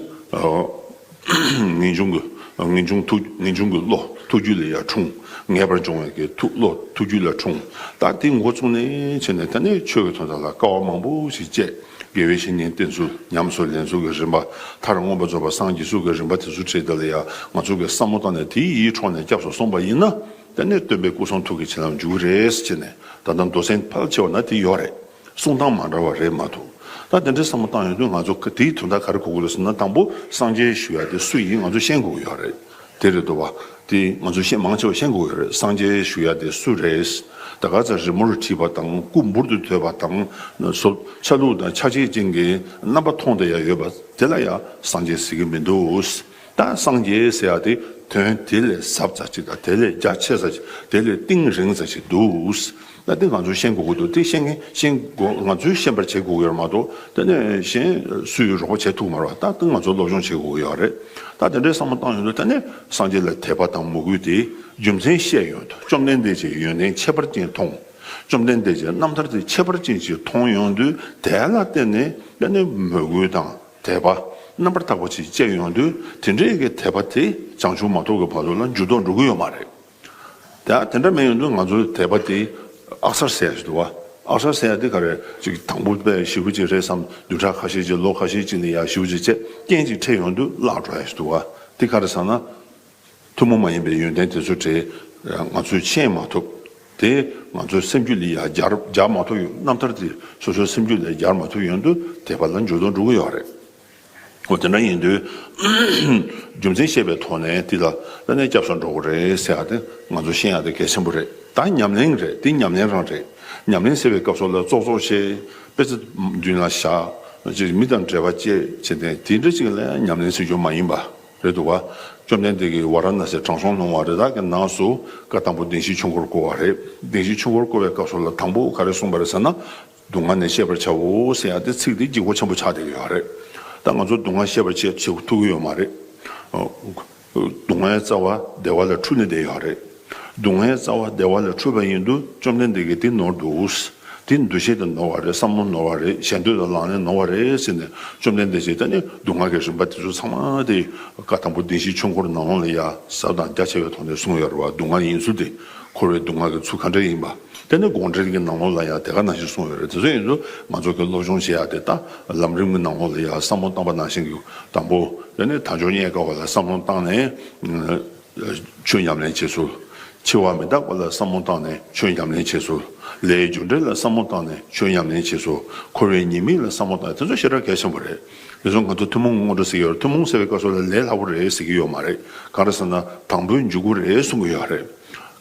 ངེས་འབྱུང་གི་ངེས་འབྱུང་ཐུགས་ངེས་འབྱུང་གི་བློ་ཐུགས་རྒྱུད་ལ་ཡར་འཁྲུངས། ངེས་པར་འབྱུང་བའི་གི་ཐུགས་བློ་ཐུགས་རྒྱུད་ལ་འཁྲུངས། ད་དེ་འགོ་བཙུགས་ནས་བྱས་ནས་ད་ནི་ཆོས་ཀྱི་དོན་དག་ལ་དཀའ་བ་མང་པོ་ཞིག་སྤྱད། དགེ་བའི་བཤེས་གཉེན་བསྟེན་ཚུལ། ཉམས་སུ་ལེན་ཚུལ་གྱི་རིམ་པ། མཐར་མངོན་པར་རྫོགས་པར་སངས་རྒྱས་ཚུལ་གྱི་རིམ་པ་དེ་ཚོ་བྲིས་དེ་ལ་ཡ་ང་ཚོ་གི་བསམ་བློ་བཏང་ནས་དེ་ཡིད་འཕྲོག་ནས་སྐྱབས་སུ་སོང་པ་ཡིན་ན། དེ་ནས་སྟོན་པའི་སྐུ་གསུང་ཐུགས་ཀྱི་བྱིན་རླབས་འཇུག་གི་རེད་ཟེར་ནས། ད་ལྟ་མདོ་སེམས་ཕལ་ཆེ་བ་ན་དེ་ཡོད་རེད། གསུང་སྟངས་མ་འདྲ་བ་རེད་མ་གཏོགས། ད་དེ་འདྲའི་བསམ་བློ་བཏང་ཡོང་དུས་ང་ཚོ་དེའི་དོན་དག་ག་རེ་གོ་དགོས་རེད་ཟེར་ན། དང་པོ་སངས་རྒྱས་ཞུ་ཡ་དེ་སུ་ཡིན་ང་ཚོ་ཤེས་དགོས་ཀྱི་ཡོད་རེད། དེ་རེད་འདུག་བ། དེ་ང་ཚོ་ཤེས་མང་ཆེ་བ་ཤེས་དགོས་ཀྱི་ཡོད་རེད། སངས་རྒྱས་ཞུ་ཡ་དེ་སུ་རེད། ད་ག་ཚོད་རི་མོར་བྲིས་པ་དང་སྐུ་འབུར་དུ་དོད་པ་དང་། སོ་ཆ་ལུགས་དང་ཆ་བྱད་ཅན་གྱི་རྣམ་པ་མཐོང་བསྡད་ཡ་ཡོད་པ་དེ་ལ་ཡ་སངས་རྒྱས་ཟེར་གྱི་མི་འདུག། ད་སངས་རྒྱས་ཟེར་ཡ་དེ་དོན་དེ་ལས་ཟབ་ཙམ་ཅིག་དང་དེ་ལས་རྒྱ་ཆེ་ཙམ་ཅིག་དེ་ལས་གཏིང་རིང་ཙམ་ཅིག་འདུག། ད་དེ་ང་ཚོས་ཤེས་དགོས་ཀྱི་འདུག། དེ་ཤེས་མཁན་ཤེས་དགོས། ང་ཚོས་ཤེས་པར་བྱེད་དགོས་ཀྱི་ཡོད་མ་གཏོགས། དེ་ནས་གཞན་སུས་རོགས་པ་བྱེད་ཐུབ་མ་རེད་པ། ད་དེ་ང་ཚོས་སློབ་སྦྱོང་བྱེད་དགོས་ཀྱི་ཡོད་རེད། ད་དེ་འདྲའི་བསམ་བློ་བཏང་ཡོང་དུས། དེ་ནས་སངས་རྒྱས་ལ་དད་པ་དང་མོས་གུས་དེ་རྒྱུ་མཚན་བཤད་ཡོང་དུས། བཅོམ་ལྡན་འདས་ཀྱི་ཡོན་ཏན་ཁྱད་པར་ཅན་མཐོང་། བཅོམ་ལྡན་འདས་ཀྱི་རྣམ་ཐར་དེ་ཁྱད་པར་ཅན་ཅིག་མཐོང་ཡོང་དུས། དེ་ལ་བརྟེན་ནས་དེ་ནས་མོས་གུས་དང་དད་པ་རྣམ་པར་དག་པ་ཅིག་སྐྱེ་ཡོང་དུས། དེ་འདྲའི་གི་དད་པ་དེ་བྱང་ཆུབ་མ་ཐོབ་ཀྱི་བར་དུ་ལ་འགྱུར་ལྡོག་འགྲོ་གི་ཡོད་མ་རེད། ད་དེ་འདྲ་མིན་ཡོང་དུས་ང་ཚོའི་དད་པ་དེ་ཨག་སར་ཟེར་ཡ་ཞིག་འདུག་བ། ཨག་སར་ཟེར་ཡ་དེ་ག་རེ་ཅིག་དང་པོ་དཔེ་ཞེ་པོ་ཅིག་རེད་བསམ། བདུན་ཕྲག་ཁ་ཤས་ཅིག་ལོ་ཁ་ཤས་ཅིག་ནས་ཡ་ཞེ་པོ་ཅིག་བྱས། རྐྱེན་ཅིག་འཕྲད་ཡོང་དུས་བརླག་འགྲོ་ཡ་ཞིག་འདུག་བ། དེ་ག་རེ་ཟེར་ན། ཐུན་མོང་མ་ཡིན་པའི་ཡོན་ཏན་དེ་ཚོ་དེ་ང་ཚོས་ཤེས་མ་ཐུབ། དེ་ང་ཚོའི་སེམས་རྒྱུད་ལ་ཡ་སྦྱར་སྦྱར་མ་ཐུབ་ཡོང་། རྣམ་ཐར་དེ་སོ་སོའི་སེམས་རྒྱུད་ལ་སྦྱར་མ་ཐུབ་ཡོང་དུས། དད་པ་ལ་འགྱུར་ལྡོག་འགྲོ་གི་ཡོད་རེད། འོ་དེ་འདྲ་ཡིན་དུས། རྒྱུ་མཚན་ཤེས་པའི་ཐོག་ནས་དེ་ལ་ད་ནས་སྐྱབས་སུ་འགྲོ་དགོས་རེད་ཟེར་ཡ་དེ་ང་ཚོ་ཤེས་ཡ་དེ་གལ་ཆེན་པོ་རེད། ད་ཉམས་ལེན་རེད། དེ་ཉམས་ལེན་རང་རེད། ཉམས་ལེན་ཟེར་བའི་སྐབས་སུ་ལ་ཙོག་ཙོག་བྱས། དཔེ་ཆ་མདུན་ལ་བཞག་ཅིག་མི་དང་འབྲེལ་བ་བཅད་བྱས་ཏེ་དེ་འདྲ་ཅིག་ལ་ཉམས་ལེན་ཟེར་རྒྱུ་མ་ཡིན་པ་རེད་འདུག་བ། བཅོམ་ལྡན་འདས་ཀྱིས་ཝཱ་ར་ཎ་སིར་དྲང་སྲོང་ལྷུང་བ་རི་དྭགས་ཀྱི་ནགས་སུ་བཀའ་དང་པོ་བདེན་བཞིའི་ཆོས་འཁོར་བསྐོར་བ་རེད། བདེན་བཞིའི་ཆོས་འཁོར་བསྐོར་བའི་སྐབས་སུ་ལ་དང་པོ་ག་རེ་གསུངས་པ་རེད་ཟེར་ན། སྡུག་བསྔལ་ནི་ཤེས་པར་བྱའོ་ཟེར་ཡ་དེ་ཚིག་དེ་ལྗིད་ཁོག་ཆེན་པོ་ཆགས་བསྡད་ཡོད་རེད། ད་ང་ཚོ་སྡུག་བསྔལ་ཤེས་པར་བྱེད་བྱེད་ཐུབ་ཀྱི་ཡོད་མ་རེད། སྡུག་བསྔལ་རྩ་བ་བདེ་བ་ལ་འཁྲུལ་ནས་བསྡད་ཡོད་རེད། སྡུག་བསྔལ་རྩ་བ་བདེ་བ་ལ་འཁྲུལ་བ་ཡིན་དུས་བཅོམ་ལྡན་འདས་ཀྱིས་དེ་ནོར་འདུག། དེ་འདུ་ཤེས་དེ་ནོར་བ་རེད། བསམ་བློ་ནོར་བ་རེད། ཞེ་འདོད་དང་ལངས་གནས་ནོར་བ་རེད་ཟེར་ནས། བཅོམ་ལྡན་འདས་ཀྱིས་ད་ནི་སྡུག་བསྔལ་གྱི་རིམ་པ་དེ་ཚོ་ཚང་མ་དེ་བཀའ་དང་པོ་བདེན་བཞིའི་ཆོས་འཁོར་ནང་ལོགས་ལ་ཡ་ཟབ་དང་རྒྱ་ཆེ་བའི་ཐོག་ནས་གསུངས་ཡོད་རེད་བ། སྡུག་བསྔལ་ཡིན་ཚུལ་དེ། འཁོར་བའི་སྡུག་བསྔལ་གྱི་ཚུལ་ག་འདྲ་ཡིན་པ། དེ་ནི་དགོངས་འགྲེལ་གྱི་ནང་ལོགས་ལ་ཡང་དེ་ག་ནང་བཞིན་གསུངས་ཡོད་རེད། དེ་ཚོ་ཡིན་དུས་ང་ཚོ་གི་སློབ་སྦྱོང་བྱེད་ཡ་དེ་ད་ལམ་རིམ་གྱི་ནང་ལོགས་ལ་ཡང་བསམ་བློ་བཏང་པ་ནང་བཞིན་གྱི། དང་པོ་དེ་ནི་དལ་འབྱོར་རྙེད་དཀའ་བ་ལ་བསམ་བློ་བཏང་ནས་ཆོས་ཉམས་ལེན་བྱེད་ཚུལ། འཆི་བ་མི་རྟག་པ་ལ་བསམ་བློ་བཏང་ནས་ཆོས་ཉམས་ལེན་བྱེད་ཚུལ། ལས་རྒྱུ་འབྲས་ལ་བསམ་བློ་བཏང་ནས་ཆོས་ཉམས་ལེན་བྱེད་ཚུལ། འཁོར་བའི་ཉེས་དམིགས་ལ་བསམ་བློ་བཏང་ནས། དེ་ཚོ་ཞེ་དྲག་གལ་ཆེན་པོ་རེད། དེ་ཚོ་ང་ཚོ་ཐུན་མོང་སྔོན་འགྲོ་ཟེར་གྱི་ཡོད་རེད། ཐུན་མོང་ཟེར་བའི་སྐབས་སུ་ལ་ལས་སླ་པོ་རེད་ཟེར་གྱི་ཡོད་མ་རེད། གང་རེད་ཟེར་ན་དང་པོའི་འཇུག་སྒོ་རེད་གསུང་གི་ཡོད་རེད།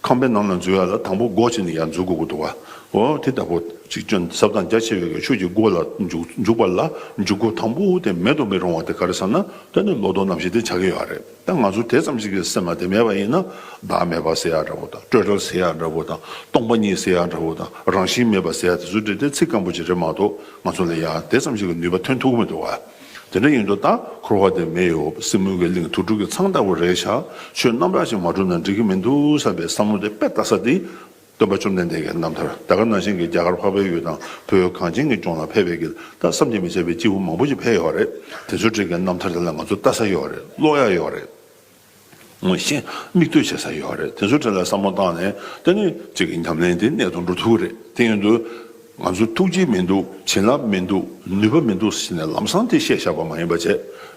ཁང་པའི་ནང་ལ་འཛུལ་ཡ་ལ་དང་པོ་སྒོ་ཕྱེ་ནས་ཡར་འཛུལ་དགོས་ཀྱི་འདུག་བ། འོ་དེ་ལྟ་བུ་ཅིག་སྐྱོན་ཟབ་དང་རྒྱ་ཆེ་བའི་ཆོས་ཀྱི་སྒོ་ལ་འཇུག་འཇུག་པ་ལ་འཇུག་སྒོ་དང་པོ་དེ་མེད་དུ་མི་རུང་བ་དེ་ག་རེ་ཟེར་ན། དེ་ནི་བློ་ལྡོག་རྣམ་བཞི་དེ་ཆགས་ཀྱི་ཡོད་རེད། ད་ང་ཚོ་དེ་ཙམ་ཞིག་གི་སེམས་ལ་དེ་མེད་པ་ཡིན་ན། བདག་མེད་པ་ཟེར་ཡ་འདྲ་བོ་དང་། སྤྲོས་བྲལ་ཟེར་ཡ་འདྲ་བོ་དང་། སྟོང་པ་ཉིད་ཟེར་ཡ་འདྲ་བོ་དང་། རང་བཞིན་མེད་པ་ཟེར་ཡ་དེ་ཚོ་འདྲ་དེ་ཚིག་སྐམ་པོ་ཅིག་རེད་མ་གཏོགས། ང་ཚོ་ལ་ཡ་དེ་ཙམ་ཞིག་གི་ནུས་པ་ཐོན་ཐུབ་ཀྱི་མི་འདུག་བ། དེ་འདྲ་ཡིན་དུས་ད་འཁོར་བ་དེ་མི་གཡོ་སྲིན་མོའི་གི་གླིང་དུག་སྦྲུལ་གྱི་ཚང་ལྟ་བུ་རེད་ཤག། ཆོས་རྣམ་དག་ཅིག་མ་བསྒྲུབས་ན་འགྲིག་གི་མི་འདུག་བསམ་པའི་བསམ་བློ་དེ་དཔེ་ལྟ་ས་དེ། སྟོན་པ་བཅོམ་ལྡན་འདས་ཀྱི་རྣམ་ཐར། ད་ག་ནང་བཞིན་གྱི་རྒྱ་གར་འཕགས་པའི་ཡུལ་དང་བོད་གངས་ཅན་གྱི་ལྗོངས་ལ་ཕེབས་པའི་གི་ད་བསམ་གྱིས་མི་ཁྱབ་པའི་སྐྱེས་བུ་མང་པོ་ཅིག་ཕེབས་ཡོད་རེད། དེ་ཚོའི་གྲས་ཀྱི་རྣམ་ཐར་དེ་ལ་ང་ཚོ་ལྟ་ས་ཡོད་རེད། ཀློག་ཡ་ཡོད་རེད། ངོ་ཤེས་མིག་ལྟོས་བྱེད་ས་ཡོད་རེད། དེ་ཚོའི་གྲས་ལ་བསམ་བློ་བཏང་ནས་དེ་ནི་ཅིག་གི་ཉམས་ལེན་དེ་གནད་དུ་འགྲོ་ཐུབ་ཀྱི་རེད། དེ་ཡིན་དུས་ང་ཚོ་ཐུགས་རྗེ་མི་འདུག། བྱིན་རླབས་མི་འདུག། ནུས་པ་མི་འདུག་ཟེར་ནས་ལམ་སང་དེ་བཤད་བཞག་པ་མ་ཡིན་པ་བྱས་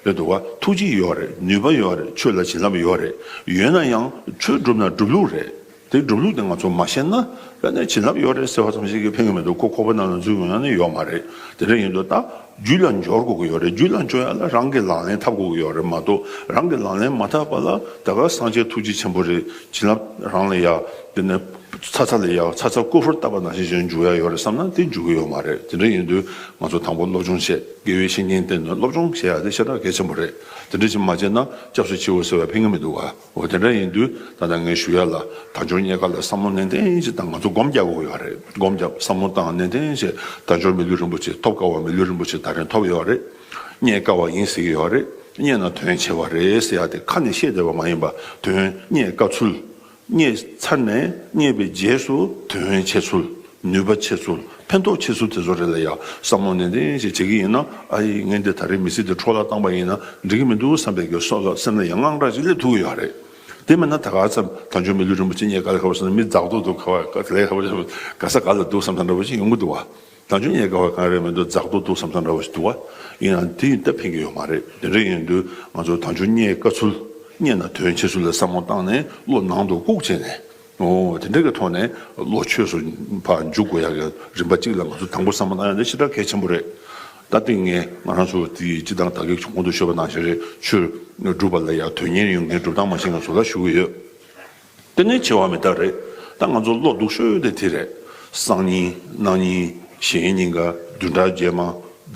རེད་འདུག་བ། ཐུགས་རྗེ་ཡོད་རེད། ནུས་པ་ཡོད་རེད། ཆོས་ལ་བྱིན་རླབས་ཡོད་རེད། ཡོད་ན་ཡང་ཆོས་སྒྲུབ་ན་སྒྲུབ་ལུགས་རེད། དེ་སྒྲུབ་ལུགས་དེ་ང་ཚོ་མ་ཤེས་ན། ད་ནི་བྱིན་རླབས་ཡོད་རེད་ཟེར་བ་ཙམ་ཞིག་གིས་ཕན་གྱི་མི་འདུག། ཁོ་ཁོག་པ་ནང་ལ་འཛུལ་ཡོང་ཡ་ནི་ཡོད་མ་རེད། དེ་འདྲ་ཡིན་དུས་ད་ རྒྱུད་ལ་འབྱོར་དགོས་ཀྱི་ཡོད་རེད། རྒྱུད་ལ་འབྱོར་ཡ་ལ་རང་གིས་ལག་ལེན་འཐབ་དགོས་ཀྱི་ཡོད་རེད་མ་གཏོགས། རང་གིས་ལག་ལེན་མ་འཐབ་པ་ལ་ད་ག་སངས་རྒྱས་ཐུགས་རྗེ་ཆེན་པོ་རེད། བྱིན་རླབས་རང་ལ་ཡ། དེ་ནས་ཚ་ཚ་ལ་ཡ་ཚ་ཚ་ཀུ་ཧུར་བཏབ་པ་ནང་བཞིན་བྱས་འཇུག་ཡ་ཡོད་རེད་བསམ་ན་དེ་འཇུག་གི་ཡོད་མ་རེད། དེ་འདྲ་ཡིན་དུས་ང་ཚོ་དང་པོ་སློབ་སྦྱོང་བྱེད། དགེ་བའི་བཤེས་གཉེན་བསྟེན་ནས་སློབ་སྦྱོང་བྱེད་ཡ་དེ་ཞེ་དྲག་གལ་ཆེན་པོ་རེད། དེ་འདྲ་ཅིག་མ་བྱས་ན་སྐྱབས་སུ་མཆིའོ་ཟེར་བའི་ཕན་གྱི་མི་འདུག་ག་འོ་དེ་འདྲ་ཡིན་དུས་ད་ལྟ་ངས་ཞུ་ཡ་ལ་དལ་འབྱོར་རྙེད་དཀའ་ལ་བསམ་བློ་ནན་ཏན་ཞིག་བཏང་། ང་ཚོ་སྒོམ་རྒྱག་དགོས་ཀྱི་ཡོད་རེད། སྒོམ་རྒྱག་བསམ་བློ་བཏང་ནན་ཏན་ཞིག་དལ་འབྱོར་མི་ལུས་རིན་པོ་ཆེ། ཐོབ་དཀའ་བ་མི་ལུས་རིན་པོ་ཆེ་ད་རིང་ཐོབ་ཡོད་རེད། རྙེད་དཀའ་བ་ཡིན་ཟེར་གྱི་ཡོད་རེད། རྙེད་ན་དོན་ཆེ་བ་རེད་ཟེར་ཡ་དེ་ཁ་ནས་བཤད་བསྡད་པ་མ་ཡིན་པ། དོན་རྙེད་དཀའ་ཚུལ། རྙེད་ཚར་ནས་རྙེད་པའི་རྗེས་སུ་དོན་ཆེ་ཚུལ། ནུས་པ་ཆེ་ཚུལ། ཕན་ཐོགས་ཆེ་ཚུལ་དེ་ཚོ་རེད་ལ་ཡ། བསམ་བློ་ནན་ཏན་ཞིག་བྱེད་ཀྱི་ཡིན་ན། ཨ་ཡི་ངས་འདི་ད་རེས་མི་ཚེ་འདི་འཕྲོ་བརླག་བཏང་པ་ཡིན་ན་འགྲིག་གི་མི་འདུག་བསམ་པའི་གི་སོགས་ལ་སེམས་ལ་ཡང་དངངས་སྐྲག་ཅིག་སླེབས་ཐུབ་ཀྱི་ཡོད་རེད། དེ་མིན་ན་ད་ག་ཙམ་དལ་འབྱོར་མི་ལུས་རིན་པོ་ཆེ་རྙེད་དཀའ་ལས་ཁག་པོ་བསམ་ན་མི་རྫག་རྡོག་འདུག་ག་བ་ག་ལས་ཁག་པོ་ག་ས་ག་ལ་འདུག་བསམ་ས་འདྲ་བོ་ཞིག་ཡོང་གི་འདུག་བ། དལ་འབྱོར་རྙེད་དཀའ་བ་གང་རེད་མི་འདུག་རྫག་རྡོག་འདུག་བསམ་ས་འདྲ་བོ་ཞིག་འདུག་བ། ཡིན་ཡང་དེ་ཡིན་སྟབས་ཕན་གྱི་ཡོད་མ་རེད། དེ་འདྲ་ཡིན་དུས་ང་ཚོ་དལ་འབྱོར་རྙེད་དཀའ་ཚུལ། རྙེད་ན་དོན་ཆེ་ཚུལ་ལ་བསམ་བློ་བཏང་ནས་བློ་ནང་དུ་བཀུག་བྱས་ནས། འོ་དེ་འདྲ་གི་ཐོག་ནས་བློ་ཆོས་སུ་ཕར་འཇུག་དགོས་ཡག་གི་རིམ་པ་གཅིག་ལ་ང་ཚོ་དང་པོ་བསམ་བློ་བཏང་ཡག་དེ་ཞེ་དྲག་གལ་ཆེན་པོ་རེད། ད་ལྟ་ངས་ང་རང་ཚོ་དེ་སྤྱི་བཏང་ད་གིན་གོང་དུ་ཞུས་པ་ནང་བཞིན་རེད། ཆོས་སྒྲུབ་པ་ལ་ཡང་དོན་གཉེར་ཡོང་མཁན་སྒྲུབ་སྟངས་མ་ཤེས་མཁན་ཚོ་ལ་ཞུ་གི་ཡོད། དེ་ནས་འཆི་བ་མི་རྟག་རེད། ད་ང་ཚོ་བློ་སྡུག་ཤོས་དེ་དེ་རེད། སང་ཉིན་གནངས་ཉིན་གཞེས་ཉིན་ག་བདུན་ཕྲག་རྗེས་མ་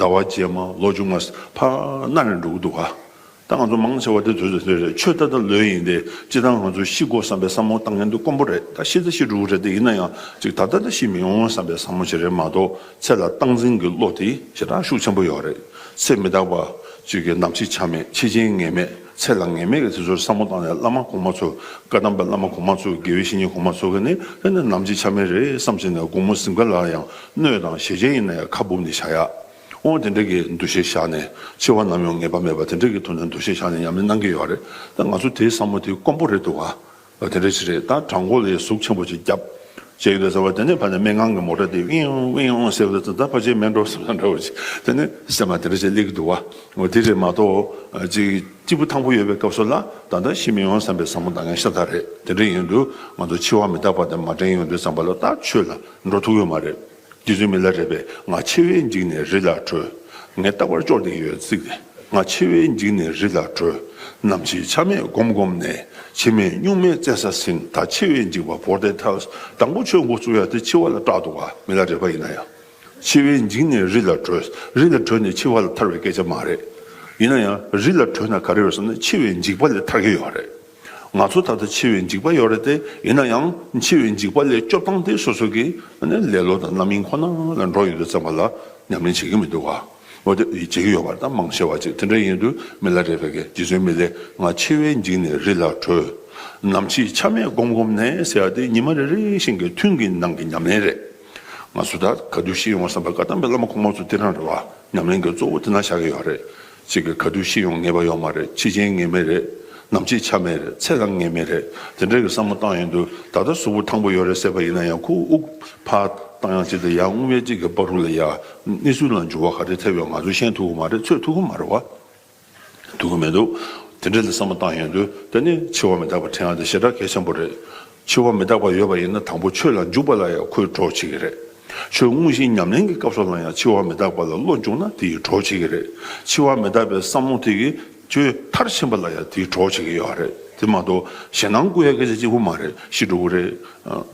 ཟླ་བ་རྗེས་མ་ལོ་མཇུག་མ་ཕར་ནར་འགྲོ་གི་འདུག་ག་ད་ང་ཚོ་མང་ཆེ་བ་དེ་དུས་ཚོད་དེ་རེད། ཆོས་ལྟ་ད་ལོས་ཡིན་ཏེ་སྤྱི་བཏང་ང་ཚོ་ཤི་དགོས་བསམ་པའི་བསམ་བློ་བཏང་མཁན་དེ་དཀོན་པོ་རེད། ད་ཤི་ད་ཤི་འགྲོ་གི་རེད་དེ། ཡིན་ན་ཡང་ཅིག་ད་ལྟ་ད་ཤི་མི་ཡོང་བསམ་པའི་བསམ་བློ་ཞིག་རེད་མ་གཏོགས། ཚེ་ལ་སྟངས་འཛིན་གྱི་བློ་དེ་ཞེ་དྲག་ཤུགས་ཆེན་པོ་ཡོད་རེད། ཚེ་མི་རྟག་པ། ཅིག་གི་ནམ་འཆི་ཆ་མེད། འཆི་རྐྱེན་ངེས་མེད། ཚེ་ལ་ངེས་མེད་ཀྱི་དེ་ཚོར་བསམ་བློ་བཏང་ནས་བླ་མ་གོང་མ་ཚོ། བཀའ་གདམས་པའི་བླ་མ་གོང་མ་ཚོ། དགེ་བའི་བཤེས་གཉེན་གོང་མ་ཚོ་གིས་ནི་དེ་ནི་ནམ་འཆི་ཆ་མེད་རེད་བསམ་བྱས་ནས་དགོང་མོ་གཟིམ་ཁ་ལ་ཡང་གནོད་དང་ཞེ་བཅད་ཡིན་ན་ཡང་ཁ་སྦུབ་ནས་བཞག་ཡ། འོ་དེ་འདྲ་གི་འདུ་ཤེས་བཞག་ནས། འཆི་བ་ནམ་ཡང་ངེས་པ་མེད་པ་དེ་འདྲ་གི་ཐོག་ནས་འདུ་ཤེས་བཞག་ནས་ཉམས་ལེན་གནང་གི་ཡོད་རེད། ད་ང་ཚོ་དེའི་བསམ་བློ་དེ་དཀོན་པོ་རེད་འདུག་ག་དེ་འདྲ་ཞིག་རེད། ད་བྲང་ཁོག་ལ་ཡ་ཟུག་ཆེན་པོ་ཅིག་བརྒྱབ། བྱས་ཡོད་ཟེར་བ་དེ་ནས་ཕར་ནས་སྨན་ཁང་གི་མོ་ཊ་དེ་ཝིང་ཝིང་ཟེར་བ་དེ་ད་ཕལ་ཆེར་མེད་འགྲོ་བསམ་ས་འདྲ་བོ་ཅིག་དེ་ནས་སེམས་ལ་དེ་འདྲ་ཞིག་སླེབས་ཀྱི་འདུག་བ། འོ་དེ་རེད་མ་གཏོགས། ཅིག་སྐྱིད་པོ་ཐང་པོ་ཡོད་པའི་སྐབས་སུ་ལ་ད་ལྟ་ཤི་མི་ཡོང་བསམ་པའི་བསམ་བློ་བཏང་མཁན་ཤ་སྟག་རེད། དེ་འདྲ་ཡིན་དུས་ང་ཚོ་འཆི་བ་མི་རྟག་པ་དེ་མ་དྲན་ཡོང་དུས་ཙམ་པ་ལ་ད་ཆོས་ལ་འགྲོ་ཐུབ་ཡོད་མ་རེད། རྗེ་བཙུན་མི་ལ་རས་པས། ང་འཆི་བས་འཇིགས་ནས་རི་ལ་བྲོས། ངས་རྟག་པར་སྐྱོར་བསྡད་ཡོད་ཚིག་དེ། ང་འཆི་བས་འཇིགས་ནས་རི་ལ་བྲོས། ནམ་འཆི་ཆ་མེད་སྒོམ་སྒོམ་ནས། འཆི་མེད་གཉུག་མའི་བཙན་ས་ཟིན། ད་འཆི་བས་འཇིགས་པ་བོར་ཏེ་ཐལ། དང་པོ་ཆོས་འགོ་བཙུགས་ཡ་དེ་འཆི་བ་ལ་སྐྲག་འདུག་ག་མི་ལ་རས་པ་ཡིན་ན་ཡང་། འཆི་བས་འཇིགས་ནས་རི་ལ་བྲོས། རི་ལ་བྲོས་ནས་འཆི་བ་ལ་ཐར་བའི་སྐད་ཆ་མ་རེད། ཡིན་ན་ཡང་རི་ལ་བྲོས་ན་ག་རེ་ཡོད་ཟེར་ན་འཆི་བའི་འཇིགས་པ་ལས་ཐར་གྱི་ཡོད་རེད། ང་ཚོ་ད་ལྟ་འཆི་བའི་འཇིགས་པ་ཡོད་རེད་དེ། ཡིན་ན་ཡང་འཆི་བའི་འཇིགས་པ་ལས་སྐྱོབ་སྟངས་དེ་སོ་སོ་གི་ནི་ལེ་ལོ་དང་རྣམ་གཡེང་ཁོ་ན་ལ་འགྲོ་ཡོང་དུས་ཙམ་པ་ལ་ཉམས་ལེན་བྱེད་ཀྱི་མི་འདུག་ག་འོ་དེ་བྱེད་ཀྱི་ཡོད་པ་རེད། ད་མང་ཆེ་བ་ཅིག་དེ་འདྲ་ཡིན་དུས་མི་ལ་རས་པ་གིས། རྗེ་བཙུན་མི་ལས། ང་འཆི་བས་འཇིགས་ནས་རི་ལ་བྲོས། ནམ་འཆི་ཆ་མེད་སྒོམ་སྒོམ་ནས་ཟེར་ཡ་དེ་ཉི་མ་རེ་རེ་བཞིན་གྱི་ཐུན་གྱི་ནང་གི་ཉམས་ལེན་རེད། ང་ཚོ་ད་ག་དུས་ཤི་ཡོང་བསམ་པ་བཀའ་གདམས་པའི་བླ་མ་གོང་མ་ཚོ་དེ་རང་རེད་བ། ཉམས་ལེན་གྱི་གཙོ་བོ་དེ་ན་བཞག་གི་ཡོད་རེད། གཅིག་གི་ག་དུས་ཤི་ཡོང་ངེས་པ་ཡོད་མ་རེད། འཆི་རྐྱེན་ངེས་མེད་རེད། ནམ་འཆི་ཆ་མེད་རེད། ཚེ་ལ་ངེས་མེད་རེད། དེ་འདྲ་གི་བསམ་བློ་བཏང་ཡོང་དུས་ད་ལྟ་གཟུགས་པོ་ཐང་པོ་ཡོད་རེད་ཟེར་བ་ཡིན་ན་ཡང་ཁོ་དབུགས་ཕར་བཏང་ཡང་ཅིག་དང་ཡར་རྔུབ་ཡ་གཅིག་གི་བར་དུ་ལ་ཡ་གནས་ཚུལ་ལ་འགྱུར་བ་ག་རེ་ཐེབས་ཡོང་ང་ཚོས་ཤེས་ཐུབ་ཀྱི་མ་རེད། ཚོད་ཐུབ་ཀྱི་མ་རེད་བ། ཐུབ་ཀྱི་མི་འདུག་དེ་འདྲ་ལ་བསམ་བློ་བཏང་ཡོང་དུས་དེ་ནི་འཆི་བ་མི་རྟག་པ་དྲན་ཡ་དེ་ཞེ་དྲག་གལ་ཆེན་པོ་རེད། འཆི་བ་མི་རྟག་པ་ཡོད་པ་ཡིན་ན་དང་པོ་ཆོས་ལ་འཇུག་པ་ལ་ཡང་ཁོས་གྲོགས་བྱེད་ཀྱི་རེད། ཆོས་དངོས་གཞིའི་ཉམས་ལེན་གྱི་སྐབས་སུ་ལ་ཡང་འཆི་བ་མི་རྟག་པ་ལ་བློ་འཇུག་ན་དེ་ཡིས་གྲོགས་བྱེད་ཀྱི་རེད། འཆི་བ་མི་རྟག་པའི་བསམ་བློ་དེ་གིས་ཆོས་མཐར་ཕྱིན་པ་ལ་ཡང་དེས་གྲོགས་བྱེད་ཀྱི་ཡོད་རེད། དེ་མ་གཏོགས་ཞེད་སྣང་སྐུལ་ཡ་སྐད་ཆ་གཅིག་པུ་མ་རེད། ཤི་འགྲོ་གི་རེད།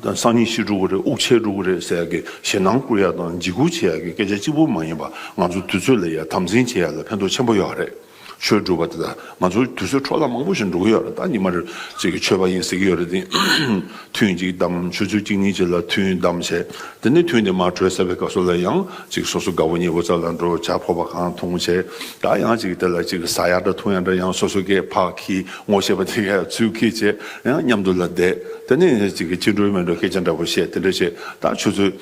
ཨ་སང་ཉིན་ཤི་འགྲོ་གི་རེད། དབུགས་ཆད་འགྲོ་གི་རེད་ཟེར་ཡ་གི་ཞེད་སྣང་སྐུལ་ཡ་དང་འཇིགས་སྐུལ་བྱེད་ཡ་གི་སྐད་ཆ་གཅིག་པུ་མ་ཡིན་པ། ང་ཚོ་དུས་ཚོད་ལ་ཡ་དམ་འཛིན་བྱེད་ཡ་ལ་ཕན་ཐོགས་ཆེན་པོ་ཡོད་རེད། ཆོས་སྒྲུབ་པ་དེ་དག་ང་ཚོ་དུས་ཚོད་འཕྲོ་བརླག་མང་པོ་ཞིག་འགྲོ་གི་ཡོད་རེད། ད་ཉི་མ་རེ་གཅིག་གི་ཆོས་པ་ཡིན་ཟེར་གྱི་ཡོད་རེད་དེ། ཐུན་གཅིག་བསྡམས། ཆུ་ཚོད་གཅིག་གཉིས་ཅིག་ལ་ཐུན་བསྡམས་བྱས། དེ་ནས་ཐུན་དེ་མར་གྲོལ་ཚར་བའི་སྐབས་སུ་ལ་ཡང་ཅིག་སོ་སོ་དགའ་བོ་ཉེ་བོ་རྩ་ལ་འགྲོ། ཇ་ཕོར་པ་གང་འཐུང་བྱས། ད་ཡང་ཅིག་དེ་ལ་ཅིག་ཟ་ཡ་འདྲ་འཐུང་ཡ་འདྲ་ཡང་སོ་སོ་སྐད་ཕར་ཁྱི་ངོ་ཤེས་པ་དེ་ག་ཚུར་ཁྱེར་བྱས། ཡང་མཉམ་དུ་ལ་བསྡད། དེ་ནས་ཅིག་གི་ཅི་འགྲོ་མི་འགྲོ་སྐད་ཆ་འདྲ་པོ་བཤད། དེ་འདྲ་བྱས། ད་ཆུ་ཚོད་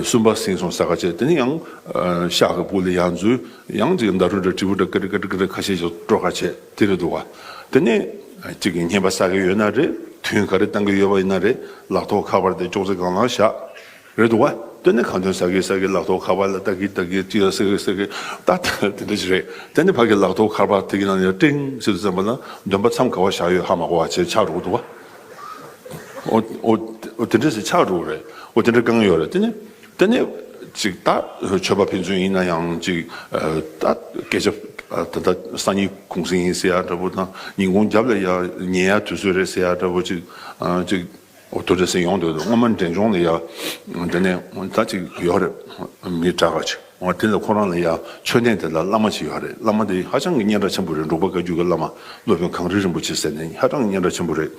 གསུམ་པ་ཟིན་སོང་ཟེར་ག་བྱས། དེ་ནས་ཡང་ཤག་གི་སྦུག་ལ་ཡར་འཛུལ། ཡང་ཅིག་ཟླ་གྲོགས་འདྲ་དྲིལ་བུ་འདྲ་ཀི་རི་ཀི་རི་ཀི་རི་ཁ་ཤས་ཤིག་དཀྲོག་ག་བྱས། དེ་རེད་འདུག་བ། དེ་ནས་ཅིག་གི་བསྙེན་པ་བསགས་ཀྱི་ཡོད་ན་རེད། ཐུན་ག་རེ་བཏང་གི་ཡོད་པ་ཡིན་ན་རེད། ལག་ཐོག་ཁ་པར་དེ་ཅོག་ཙེ་སྒང་ལ་བཞག་རེད་འདུག་བ། དེ་ནས་ཁ་འདོན་ཟ་གི་ཟ་གི་ལག་ཐོག་ཁ་པར་ལ་ལྟ་གི་ལྟ་གི་ཅི་ལ་ཟེར་གི་ཟེར་གི་ད་ད་དེ་འདྲ་ཞིག་རེད། དེ་ནས་ཕ་གི་ལག་ཐོག་ཁ་པར་དེ་གི་ནང་ནས་ཀྲིང་ཟེར་དུས་ཙམ་པ་ན་འདོན་པ་མཚམས་ག་བ་བཞག་ཡོད་ཧ་མ་གོ་བ་བྱས་ཆགས་འགྲོ་གི་འདུག་བ། འོ་འོ་འོ་དེ་འདྲ་ཞིག་ཆགས་འགྲོ་གི་རེད། འོ་དེ་འདྲ་དཀའ་ངལ་ཡོད་རེད། དེ་ནས་དེ་ནས་ ཅིག་ད་ཆོས་པ་ཕན་ཚུན་ཡིན་ན་ཡང་ཅིག་ད་སྐད་ཆ་ད་ལྟ་སང་ཉིན་གུང་སེང་ཡིན་ཟེར་ཡ་འདྲ་པོ་དང་ཉིན་གུང་རྒྱབ་ལ་ཡ་ཉལ་ཡ་དུས་ཚོད་རེད་ཟེར་ཡ་འདྲ་པོ་ཅིག་ཅིག་འོ་དོ་འདྲ་ཟེར་ཡོང་འདུག་སྔོན་མ་འབྲས་ལྗོངས་ལ་ཡ་འདི་ནས་ད་ཅིག་ཡོད་རེད། མི་དྲག་ག་ཅིག་འོ་དེ་ལ་ཁོ་རང་ལ་ཡ་མཆོད་རྟེན་དེ་ལ་བླ་མ་ཅིག་ཡོད་རེད། བླ་མ་དེ་ཧ་ཅང་གི་སྙན་གྲགས་ཆེན་པོ་རེད། འབྲུག་པ་བཀའ་བརྒྱུད་ཀྱི་བླ་མ་སློབ་དཔོན་གངས་རི་རིན་པོ་ཆེ་ཟེར་ནས་ཧ་ཅང་གི་སྙན་གྲགས་ཆེན་པོ་རེད།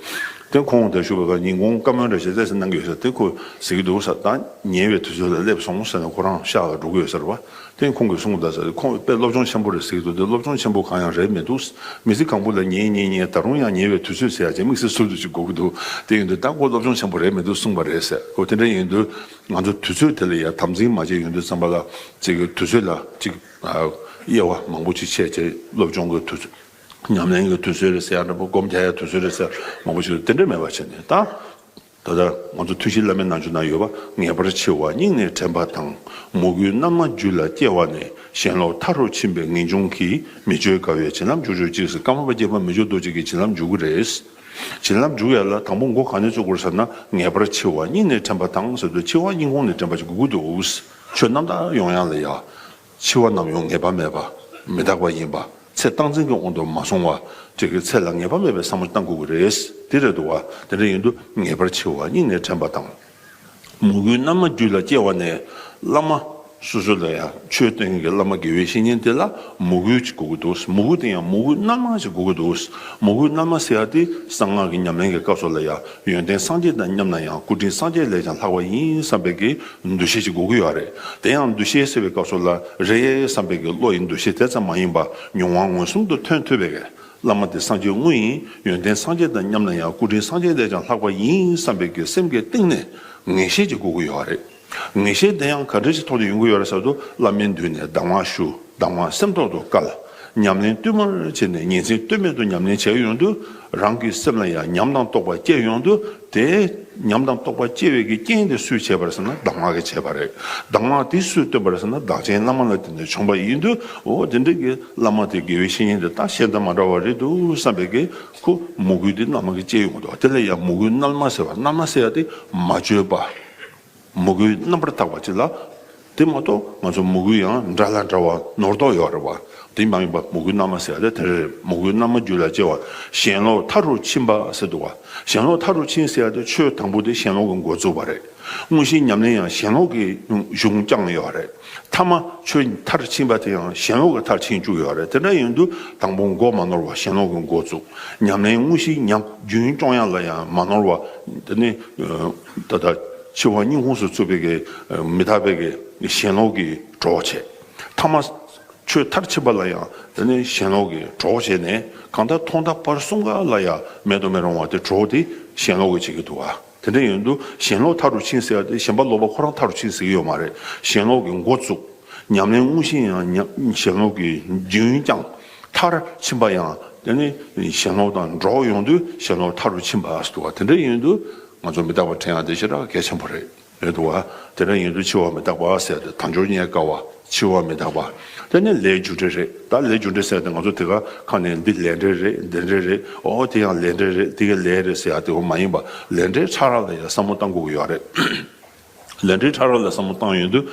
དེ་ཁོང་དེ་ཞུ་བ་ག་ཉིན་གུང་བཀའ་མོལ་འདྲ་ཞིག་སླེབས་སེ་གནང་གི་ཡོད་ས་དེ་ཁོ་ཟེར་གི་འདུག་ས། ད་ཉལ་བའི་དུས་ཚོད་ལ་སླེབས་སོང་ཟེར་ནས་ཁོ་རང་ཤག་ལ་འགྲོ་གི་ཡོད་ཟེར་བ། དེ་ཁོང་གིས་གསུངས་གདའ་ཟེར། ཁོང་དཔེ་སློབ་སྦྱོང་ཆེན་པོ་རེད་ཟེར་གི་འདུག་དེ་སློབ་སྦྱོང་ཆེན་པོ་གང་ཡང་རེད་མི་འདུག་མི་ཚེ་གང་པོ་ལ་ཉལ་ཉལ་ཉལ་ད་རུང་ཡང་ཉལ་བའི་དུས་ཚོད་ཟེར་ཡ་ཅིག་དམིགས་བསལ་སུ་འདུག་ཅིག་དགོས་ཀྱི་འདུག་དེ་ཡིན་དུས་ད་ཁོ་སློབ་སྦྱོང་ཆེན་པོ་རེད་མི་འདུག་གསུངས་པ་རེད་ཟེར། ཁོ་དེ་འདྲ་ཡིན་དུས་ང་ཚོ་དུས་ཚོད་དེ་ལ་ཡ་དམ་འཛིན་མ་བྱས་ཡོང་དུས་ཙམ་པ་ལ་ཅིག་དུས་ཚོད་ལ་ཅིག་དབྱེ་བ་མང་པོ་ཅིག་ཕྱེ་བྱས་སློབ་སྦྱོང་གི་དུས་ཚོད། ཉམས་ལེན་གྱི་དུས་ཚོད་རེད་ཟེར་ཡ་འདྲ་པོ། སྒོམ་རྒྱག་ཡ་དུས་ཚོད་རེད་ཟེར་ཡ་མང་པོ་ཞིག་རེད། དེ་འདྲ་མེད་པ་བྱས་ནས་ད། ད་ལྟ་ང་ཚོ་ཐུགས་རྗེ་བླ་མའི་རྣལ་འབྱོར་ན་ཡོད་པ། ངེས་པར་འཆི་བ་སྙིང་ནས་དྲན་པ་དང་། མོས་གུས་རྣལ་མ་རྒྱུད་ལ་སྐྱེ་བ་ནས། ཞེན་ལོག་མཐའ་རུ་ཕྱིན་པའི་ངེས་འབྱུང་གིས། མི་བསྐྱོད་དགའ་བའི་བྱིན་རླབས་འཇུག་གྱུར་ཅིག་ཟེར། ཀརྨ་པ་དགྱེས་པ་མི་བསྐྱོད་རྡོ་རྗེ་གི་བྱིན་རླབས་འཇུག་གི་རེད། བྱིན་རླབས་འཇུག་ཡ་ལ་དང་པོ་མགོ་ག་ནས་བཙུགས་དགོས་ཟེར་ན། ངེས་པར་འཆི་བ་སྙིང་ནས་དྲན་པ་དང་ཟེར་དུས་འཆི་བ་སྙིང་ཁོང་ནས་དྲན་པ་ཅིག་དགོས་ཀྱི་འདུག་ཆོས་རྣམ་དག་ཡོང་ཡ་ལ་ཡ། འཆི་བ་ནམ་ཡང་ངེས་པ་མེད་པ། མི་རྟག་པ་ཡིན་པ། ཚེ་རྟག་འཛིན་གྱི་དབང་དུ་མ་སོང་བ། ཅིག་གི་ཚེ་ལ་ངེས་པ་མེད་པའི་བསམ་བློ་བཏང་དགོས་ཀྱི་རེད། དེ་རེད་འདུག་བ། དེ་འདྲ་ཡིན་དུས་ངེས་པར་འཆི་བ་སྙིང་ནས་དྲན་པ་དང་། མོས་གུས་རྣལ་མ་རྒྱུད་ལ་སྐྱེ་བ་ནས། བླ་མ་སོ་སོ་ལ་ཡང་ཆོས་སྟོན་མཁན་གྱི་བླ་མ་དགེ་བའི་བཤེས་གཉེན་དེ་ལ་མོས་གུས་ཅིག་དགོས་ཀྱི་འདུག་མོས་གུས་དེ་ཡང་མོས་གུས་རྣལ་མ་ཞིག་དགོས་ཀྱི་འདུག་མོས་གུས་རྣལ་མ་ཟེར་ཡ་དེ་གསང་སྔགས་ཀྱི་ཉམས་ལེན་གྱི་སྐབས་སུ་ལ་ཡང་ཡོན་ཏན་སངས་རྒྱས་དང་མཉམ་ན་ཡང་སྐུ་དྲིན་སངས་རྒྱས་ལས་ཀྱང་ལྷག་པ་ཡིན་བསམ་པའི་གི་འདུ་ཤེས་ཅིག་དགོས་ཀྱི་ཡོད་རེད། དེ་ཡང་འདུ་ཤེས་ཟེར་བའི་སྐབས་སུ་ལ་རེད་བསམ་པའི་གི་བློ་ཡི་འདུ་ཤེས་དེ་ཙམ་མ་ཡིན་པ། མྱོང་བ་མངོན་སུམ་དུ་ཐོན་ཐུབ་པའི་གི་བླ་མ་དེ་སངས་རྒྱས་དངོས་ཡིན། ཡོན་ཏན་སངས་རྒྱས་དང་མཉམ་ན་ཡང་སྐུ་དྲིན་སངས་རྒྱས་ལས་ཀྱང་ལྷག་པ་ཡིན་བསམ་པའི་གི་སེམས་ཀྱི་གཏིང་ནས་ངེས་ཤེས་ཅིག་དགོས་ཀྱི་ཡོད་རེད། ངེས་ཤེས་དེ་ཡང་ག་འདྲ་ཞིག་ཐོག་ཏུ་ཡོང་གི་ཡོད་རེད་ཟེར་དུས། བླ་མའི་མདུན་ནས་གདམས་ངག་ཞུ། གདམས་ངག་སེམས་ཐོག་ཏུ་བཀལ། ཉམས་ལེན་བསྟུད་མར་བྱས་ནས་ཉིན་མཚན་ལྟོས་མེད་དུ་ཉམས་ལེན་བྱས་ཡོང་དུས། རང་གི་སེམས་ལ་ཡང་ཉམས་དང་རྟོགས་པ་སྐྱེ་ཡོང་དུས། དེ་ཉམས་དང་རྟོགས་པ་སྐྱེ་བའི་གི་རྐྱེན་དེ་སུས་བྱས་པ་རེད་ཟེར་ན་གདམས་ངག་གིས་བྱས་པ་རེད། གདམས་ངག་དེ་སུས་སྟོན་པ་རེད་ཟེར་ན་བདག་ཆེན་བླ་མ་ལ་བརྟེན་ནས་བྱུང་བ་ཡིན་དུས། འོ་དེ་འདྲ་གི་བླ་མ་དེ་དགེ་བའི་བཤེས་གཉེན་དེ་ད་གཞན་དང་མ་འདྲ་བ་རེད་འདུག་བསམ་པའི་གི་ཁོ་མོས་གུས་དེ་རྣལ་མ་གིས་སྐྱེ་ཡོང་གི་འདུག་དེ་ལ་ཡང་མོས་གུས་རྣལ་མ་ཟེར་བ། རྣལ་མ་ཟེར་ཡ་དེ་མ་བཅོས་པ། མོས་གུས་རྣམ་པར་དག་པ་ཅིག་ལ། དེ་མ་གཏོགས་ང་ཚོ་མོས་གུས་ཡང་འདྲ་ལ་འདྲ་བ་ནོར་དོགས་ཡོད་རེད་བ། དེ་མ་ཡིན་པ་མོས་གུས་རྣལ་མ་ཟེར་ཡ་དེ་དེ་རེད། མོས་གུས་རྣལ་མ་རྒྱུད་ལ་སྐྱེ་བ། ཞེན་ལོག་མཐའ་རུ་ཕྱིན་པ་ཟེར་འདུག་བ། ཞེན་ལོག་མཐའ་རུ་ཕྱིན་ཟེར་ཡ་དེ་ཆོས་དང་པོ་དེ་ཞེན་ལོག་གི་འགོ་བཙུགས་པ་རེད། དངོས་གཞིའི་ཉམས་ལེན་ཡང་ཞེན་ལོག་གི་གཞུང་བསྐྱངས་ཡོད་རེད། ཐ་མ་ཆོས་མཐར་ཕྱིན་པ་དེ་ཡང་ཞེན་ལོག་གི་མཐར་ཕྱིན་བཅུག་ཡོད་རེད། དེ་འདྲ་ཡིན་དུས་དང་པོ་མགོ་མ་ནོར་བ་ཞེན་ལོག་གི་འགོ་བཙུགས། ཉམས་ལེན་དངོས་གཞིའི་ཉམས་རྒྱུན་སྐྱོང་ཡ་ལ་ཡང་མ་ནོར་བ། དེ་ནི་ད་ལྟ་འཆི་བ་སྙིང་ཁོང་སུ་བཙུགས་པའི་གི་མི་རྟག་པའི་གི་ཞེན་ལོག་གི་གྲོགས་བྱས། ཐ་མ་ཆོས་མཐར་ཕྱིན་པ་ལ་ཡང་དེ་ནི་ཞེན་ལོག་གི་གྲོགས་བྱས་ནས། གང་ལྟར་ཐོག་མཐའ་བར་གསུམ་ཀ་ལ་ཡང་མེད་དུ་མི་རུང་བ་དེ་གྲོགས་དེ་ཞེན་ལོག་གིས་བྱེད་ཀྱི་འདུག་བ། དེ་འདྲ་ཡིན་དུས་ཞེན་ལོག་མཐའ་རུ་ཕྱིན་ཟེར་ཡ་དེ་ཞེན་པ་ལོག་པ་ཁོ་རང་མཐའ་རུ་ཕྱིན་ཟེར་གྱི་ཡོད་མ་རེད། ཞེན་ལོག་གི་འགོ་བཙུགས། ཉམས་ལེན་དངོས་གཞི་ཡང་ཉམས་ཞེན་ལོག་གི་རྒྱུན་བསྐྱངས། མཐར་ཕྱིན་པ་ཡང་དེ་ནི་ཞེན་ལོག་དང་འགྲོགས་ཡོང་དུས་ཞེན་ལོག་མཐའ་རུ་ཕྱིན་པ་ཟེར་འདུག་བ། དེ་འདྲ་ཡིན་དུས་ང་ཚོ་མི་རྟག་པ་དྲན་ཡ་དེ་ཞེ་དྲག་གལ་ཆེན་པོ་རེད། རེད་འདུག་བ། དེ་འདྲ་ཡིན་དུས་འཆི་བ་མི་རྟག་པ་ཟེར་ཡ་དེ་དལ་འབྱོར་རྙེད་དཀའ་བ། འཆི་བ་མི་རྟག་པ། དེ་ནས་ལས་རྒྱུ་འབྲས་རེད། ད་ལས་རྒྱུ་འབྲས་ཟེར་ཏེ་ང་ཚོ་དེ་ག་ཁ་ནས་འདི་ལས་འབྲས་རེད། འདི་འབྲས་རེད། ཨོ་དེ་ཡང་ལས་འབྲས་རེད། དེ་ག་ལས་རེད་ཟེར་ཡ་དེ་འོ་མ་ཡིན་པ། ལས་འབྲས་ཕྲ་རགས་ལ་ཡང་བསམ་བློ་གཏང་དགོས་ཀྱི་ཡོད་རེད། ལས་འབྲས་ཕྲ་རགས་ལ་བསམ་བློ་བཏང་ཡོང་དུས།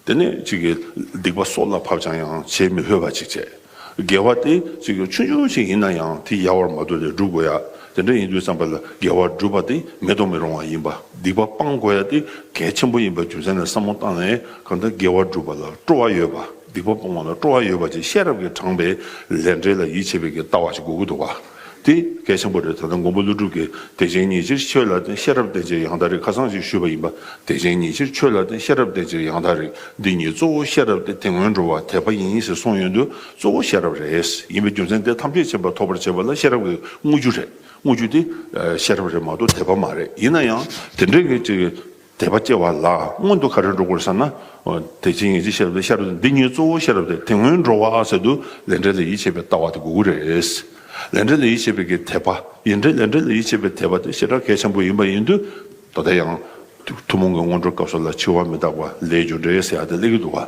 དེ་ནས་ཅིག་གི་སྡིག་པ་སྲོག་ལ་བབ་ཀྱང་ཡང་བྱེད་མི་ཕོད་པ་ཅིག་བྱས། དགེ་བ་དེ་ཅིག་གི་ཆུང་ཆུང་ཞིག་ཡིན་ན་ཡང་དེ་ཡལ་བར་མ་དོར་ཏེ་སྒྲུབ་དགོས་ཡ། དེ་འདྲ་ཡིན་དུས་ཙམ་པ་ལ་དགེ་བ་སྒྲུབ་པ་དེ་མེད་དུ་མི་རུང་བ་ཡིན་པ། སྡིག་པ་སྤང་དགོས་ཡ་དེ་གལ་ཆེན་པོ་ཡིན་པའི་རྒྱུ་མཚན་ལ་བསམ་བློ་བཏང་ནས། གང་ལྟར་དགེ་བ་སྒྲུབ་པ་ལ་སྤྲོ་བ་ཡོད་པ། སྡིག་པ་སྤོང་བ་ལ་སྤྲོ་བ་ཡོད་པ་ཅིག་ཤེས་རབ་ཀྱིས་དྲངས་པའི་ལས་འབྲས་ལ་ཡིད་ཆེས་པའི་གི་ལྟ་བ་ཞིག་དགོས་ཀྱི་འདུག་བ། དེ་གལ་ཆེན་པོ་རེད། ད་ལྟ་མགོན་པོ་ཀླུ་སྒྲུབ་ཀྱིས་བདེ་ཆེན་ཉིད་ཕྱིར་ཆོས་ལ་བརྟེན་ཤེས་རབ་ལྡན་ཕྱིར་ཡང་དག་རིག་ཁ་སང་ཞིག་ཞུས་པ་ཡིན་པ། བདེ་ཆེན་ཉིད་ཕྱིར་ཆོས་ལ་བརྟེན་ཤེས་རབ་ལྡན་ཕྱིར་ཡང་དག་རིག་འདི་ཉིད་གཙོ་བོ་ཤེས་རབ་སྟེ། དེ་སྔོན་འགྲོ་བ་དད་པ་ཡིན་ཞེས་གསུངས་ཡོང་དུས་གཙོ་བོ་ཤེས་རབ་རེད། ཡིན་པའི་རྒྱུ་མཚན་དེ་ཐམས་ཅད་མཁྱེན་པ་ཐོབ་པར་བྱེད་པ་ལ་ཤེས་རབ་ཀྱི་དངོས་རྒྱུ་རེད། དངོས་རྒྱུ་དེ་ཤེས་རབ་རེད་མ་གཏོགས་དད་པ་མ་རེད། ཡིན་ན་ཡང་དེ་འདྲའི་གི་ཅིག་དད་པ་སྐྱེ་བ་ལ་སྔོན་དུ་ག་རེ་འགྲོ་དགོས་ཟེར་ན། དེ་ཕྱིན་ཡིན་གྱི་ཤེས་རབ་དེ་ཤེས་རབ་དེ་འདི་ཉིད་གཙོ་བོ་ཤེས་རབ་དེ། དེ་སྔོན་འགྲོ་བ་ཟེར་དུས་ལས་འབྲས་ལ་ཡིད་ཆེས་པའི་ལྟ་བ་དེ་དགོས་ཀྱི་རེད། ལས་འབྲས་ལ་ཡིད་ཆེས་པའི་གི་དད་པ་ཡིན་འབྲས། ལས་འབྲས་ལ་ཡིད་ཆེས་པའི་དད་པ་དེ་ཞེ་དྲག་གལ་ཆེན་པོ་ཡིན་པ་ཡིན་དུས། ད་ལྟ་ཡང་ཐུན་མོང་གི་སྔོན་འགྲོ་སྐབས་སུ་ལ་འཆི་བ་མི་རྟག་པ་ལས་རྒྱུ་འབྲས་ཟེར་ཡ་དེ་སླེབས་ཀྱི་འདུག་བ།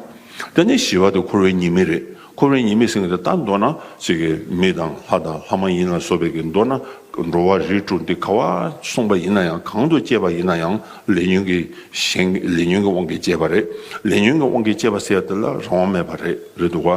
དེ་ནས་ཞི་བ་དེ་འཁོར་བའི་ཉེས་དམིགས་རེད། འཁོར་བའི་ཉེས་དམིགས་ཟེར་མཁན་དེ་ད་མདོར་ན་ཅིག་གི་མི་དང་ལྷ་དང་ལྷ་མ་ཡིན་ལ་སོགས་པའི་གི་མདོར་ན་འགྲོ་བ་རིགས་དྲུག་འདི་ག་བ་གསུངས་པ་ཡིན་ན་ཡང་གང་དུ་སྐྱེས་པ་ཡིན་ན་ཡང་ལས་ཉོན་གྱི་ཞེན་ལས་ཉོན་གྱི་དབང་གིས་སྐྱེས་པ་རེད། ལས་ཉོན་གྱི་དབང་གིས་སྐྱེས་པ་ཟེར་ཡ་དེ་ལ་རང་དབང་མེད་པ་རེད། རེད་འདུག་ག་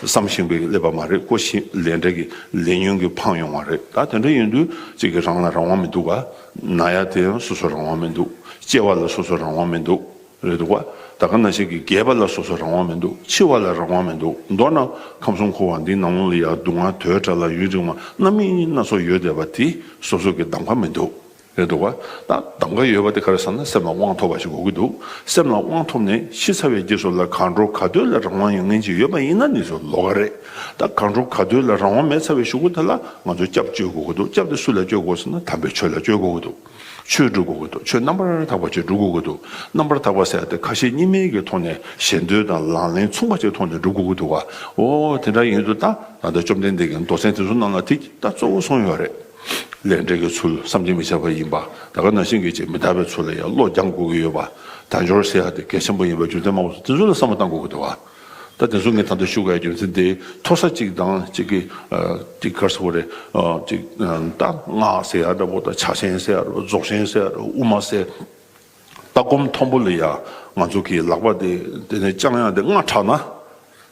བསམ་ཤེས་པའི་སླེབས་པ་མ་རེད། ཀོ་ཤེས་ལས་འབྲས་ཀྱི་ལས་ཉོན་གྱིས་འཕངས་ཡོང་བ་རེད། ད་དེ་འདྲ་ཡིན་དུས་ཅིག་གི་རང་ལ་རང་དབང་མི་འདུག་ག་ན་ཡ་དེ་ཡང་སོ་སོ་རང་དབང་མི་འདུག་སྐྱེ་བ་ལ་སོ་སོ་རང་དབང་མི་འདུག་རེད་འདུག་བ། ད་ག་ནང་བཞིན་གྱི་རྒས་པ་ལ་སོ་སོ་རང་དབང་མི་འདུག་འཆི་བ་ལ་རང་དབང་མི་འདུག་མདོར་ན་ཁམས་གསུམ་འཁོར་བ་འདིའི་ནང་ལོགས་ལ་ཡང་སྡུག་བསྔལ་དོས་དྲག་ལ་ཡུན་རིང་བ་སྣ་མིན་སྣ་ཚོགས་ཡོད་བསྡད་པ་དེ་སོ་སོ་གི་གདམ་ག་མི་འདུག་རེད་འདུག་བ། ད་གདམ་ག་ཡོད་པ་དེ་ག་རེ་ཟེར་ན་སེམས་ལ་དབང་ཐོབ་པ་ཞིག་དགོས་ཀྱི་འདུག་སེམས་ལ་དབང་ཐོབ་ནས་ཤི་ཚར་བའི་རྗེས་སུ་ལ་གང་འགྲོ་ག་དུས་ལ་རང་དབང་ཡོད་མཁན་ཅིག་ཡོད་པ་ཡིན་ན་ནི་ཚོ་ལོགས་ཀ་རེད། ད་གང་འགྲོ་ག་དུས་ལ་རང་དབང་མེད་ཚར་བའི་གཞུག་གུ་དེ་ལ་ང་ཚོ་སྐྱབས་བཅོལ་དགོས་ཀྱི་འདུག་སྐྱབས་དེ་སུ་ལ་བཅོལ་དགོས་ཟེར་ན་དམ་པའི་ཆོས་ལ་བཅོལ་དགོས་ཀྱི་འདུག་ཆོས་སྒྲུབ་དགོས་ཀྱི་འདུག་ཆོས་རྣམ་པར་དག་པ་ཅིག་སྒྲུབ་དགོས་ཀྱི་འདུག་རྣམ་པར་དག་པ་ཟེར་ཡ་དེ་ཁ་ཞེ་གཉིས་མེད་ཀྱི་ཐོག་ནས་ཞེ་འདོད་དང་ལག་ལེན་མཚུངས་པ་ཅིག་ཐོག་ནས་སྒྲུབ་དགོས་ཀྱི་འདུག་བ། འོ་དེ་འདྲ་ཡིན་དུས་ད་ད་ལྟ་བཅོམ་ལྡན་འདས་ཀྱིས་མདོ་ཚན་དེ་ཚོ་ནང་ལ་དེ་ད་གཙོ་བོ་གསུངས་ཡོད་རེད། ལས་འབྲས་ཀྱི་ཚུལ་བསམ་གྱིས་མི་ཁྱབ་པ་ཡིན་པ། ད་ག་ནང་བཞིན་གྱི་ཅིག་མི་རྟག་པའི་ཚུལ་ལ་ཡང་བློ་སྦྱང་དགོས་ཀྱི་ཡོད་པ། དལ་འབྱོར་ཟེར་ཡ་དེ་གལ་ཆེན་པོ་ཡིན་པའི་རྒྱུ་མཚན་མང་པོ་དེ་ཚོ་ལ་བསམ་བློ་བཏང་དགོས་ཀྱི་འདུག་བ། ད་དེ་ཚོ་ངས་ད་ལྟ་ཞུ་དགོས་རྒྱུ་མཚན་དེ་མཐོ་ས་གཅིག་དང་གཅིག་གི་ཨ་གཅིག་ག་རེ་ཟེར་དགོས་རེད། ཨ་གཅིག་ཨ་ད་སྔགས་ཟེར་ཡ་འདྲ་པོ་དང་ཕྱག་ཆེན་ཟེར་ཡ་འདྲ་པོ་རྫོགས་ཆེན་ཟེར་ཡ་འདྲ་པོ་དབུ་མ་ཟེར། ལྟ་སྒོམ་མཐོན་པོ་ལ་ཡ་ང་ཚོ་གི་ལག་པ་དེ་དེ་ནས་བརྐྱང་ཡ་དེ་སྔ་དྲགས་ན་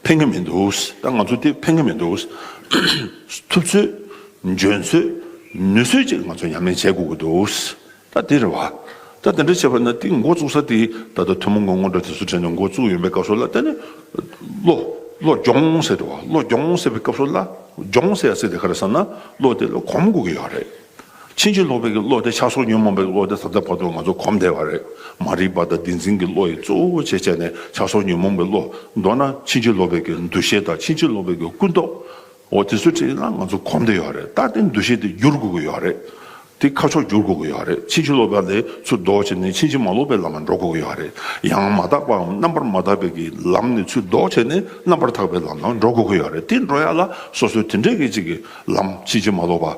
ཕན་གི་མི་འདུག་ད་ང་ཚོ་དེ་ཕན་གི་མི་འདུག་ཐུབ་ཚོད་འཇོན་ཚོད་ནུས་ཚོད་ཅིག་ང་ཚོ་ཉམས་ལེན་བྱེད་དགོས་ཀྱི་འདུག་ད་དེ་རེད་བ། ད་དེ་འདྲ་བྱས་པ་ན་དེ་འགོ་བཙུགས་ས་དེ་ད་ལྟ་ཐུན་མོང་གི་སྔོན་འགྲོ་དེ་ཚོ་དྲན་ནས་འགོ་བཙུགས་ཡོང་པའི་སྐབས་སུ་ལ་དེ་ནི་བློ་བློ་སྦྱོང་ཟེར་འདུག་བ། བློ་སྦྱོང་ཟེར་བའི་སྐབས་སུ་ལ་སྦྱོང་ཟེར་ཡ་ཟེར་དེ་ག་རེ་ཟེར་ན་བློ་དེ་ལ་གོམས་དགོས་ཀྱི་ཡོད་རེད། ཕྱིན་ཅི་ལོག་པའི་གི་བློ་དེ་ཆགས་སོགས་ཉོན་མོངས་པའི་བློ་དེ་ད་ལྟ་བར་དུ་ང་ཚོ་གོམས་བསྡད་པ་རེད། མ་རིག་པ་དང་བདེན་འཛིན་གྱི་བློ་ཡི་གཙོ་བོ་བྱས་བྱས་ནས་ཆགས་སོགས་ཉོན་མོངས་པའི་བློ། མདོར་ན་ཕྱིན་ཅི་ལོག་པའི་གི་འདུ་ཤེས་དང་ཕྱིན་ཅི་ལོག་པའི་གི་ཀུན་རྟོག་འོ་དེ་ཚོ་ཁྲིད་ན་ང་ཚོ་གོམས་བསྡད་ཡོད་རེད། ད་དེ་འདུ་ཤེས་དེ་བསྒྱུར་དགོས་ཀྱི་ཡོད་རེད། དེ་ཁ་ཕྱོགས་བསྒྱུར་དགོས་ཀྱི་ཡོད་རེད། ཕྱིན་ཅི་ལོག་པ་ལས་ཚུར་ལྡོག་བྱས་ནས་ཕྱིན་ཅི་མ་ལོག་པའི་ལམ་ལ་འགྲོ་དགོས་ཀྱི་ཡོད་རེད། ཡང་མ་དག་པའམ་རྣམ་པར་མ་དག་པའི་གི་ལམ་ནས་ཚུར་ལྡོག་བྱས་ནས་རྣམ་པར་དག་པའི་ལམ་ལ་འགྲོ་དགོས་ཀྱི་ཡོད་རེད། དེ་འགྲོ་ཡ་ལ་སོ་སོའི་དེ་འདྲའི་གི་ཅིག་གི་ལམ་ཕྱིན་ཅི་མ་ལོག་པ།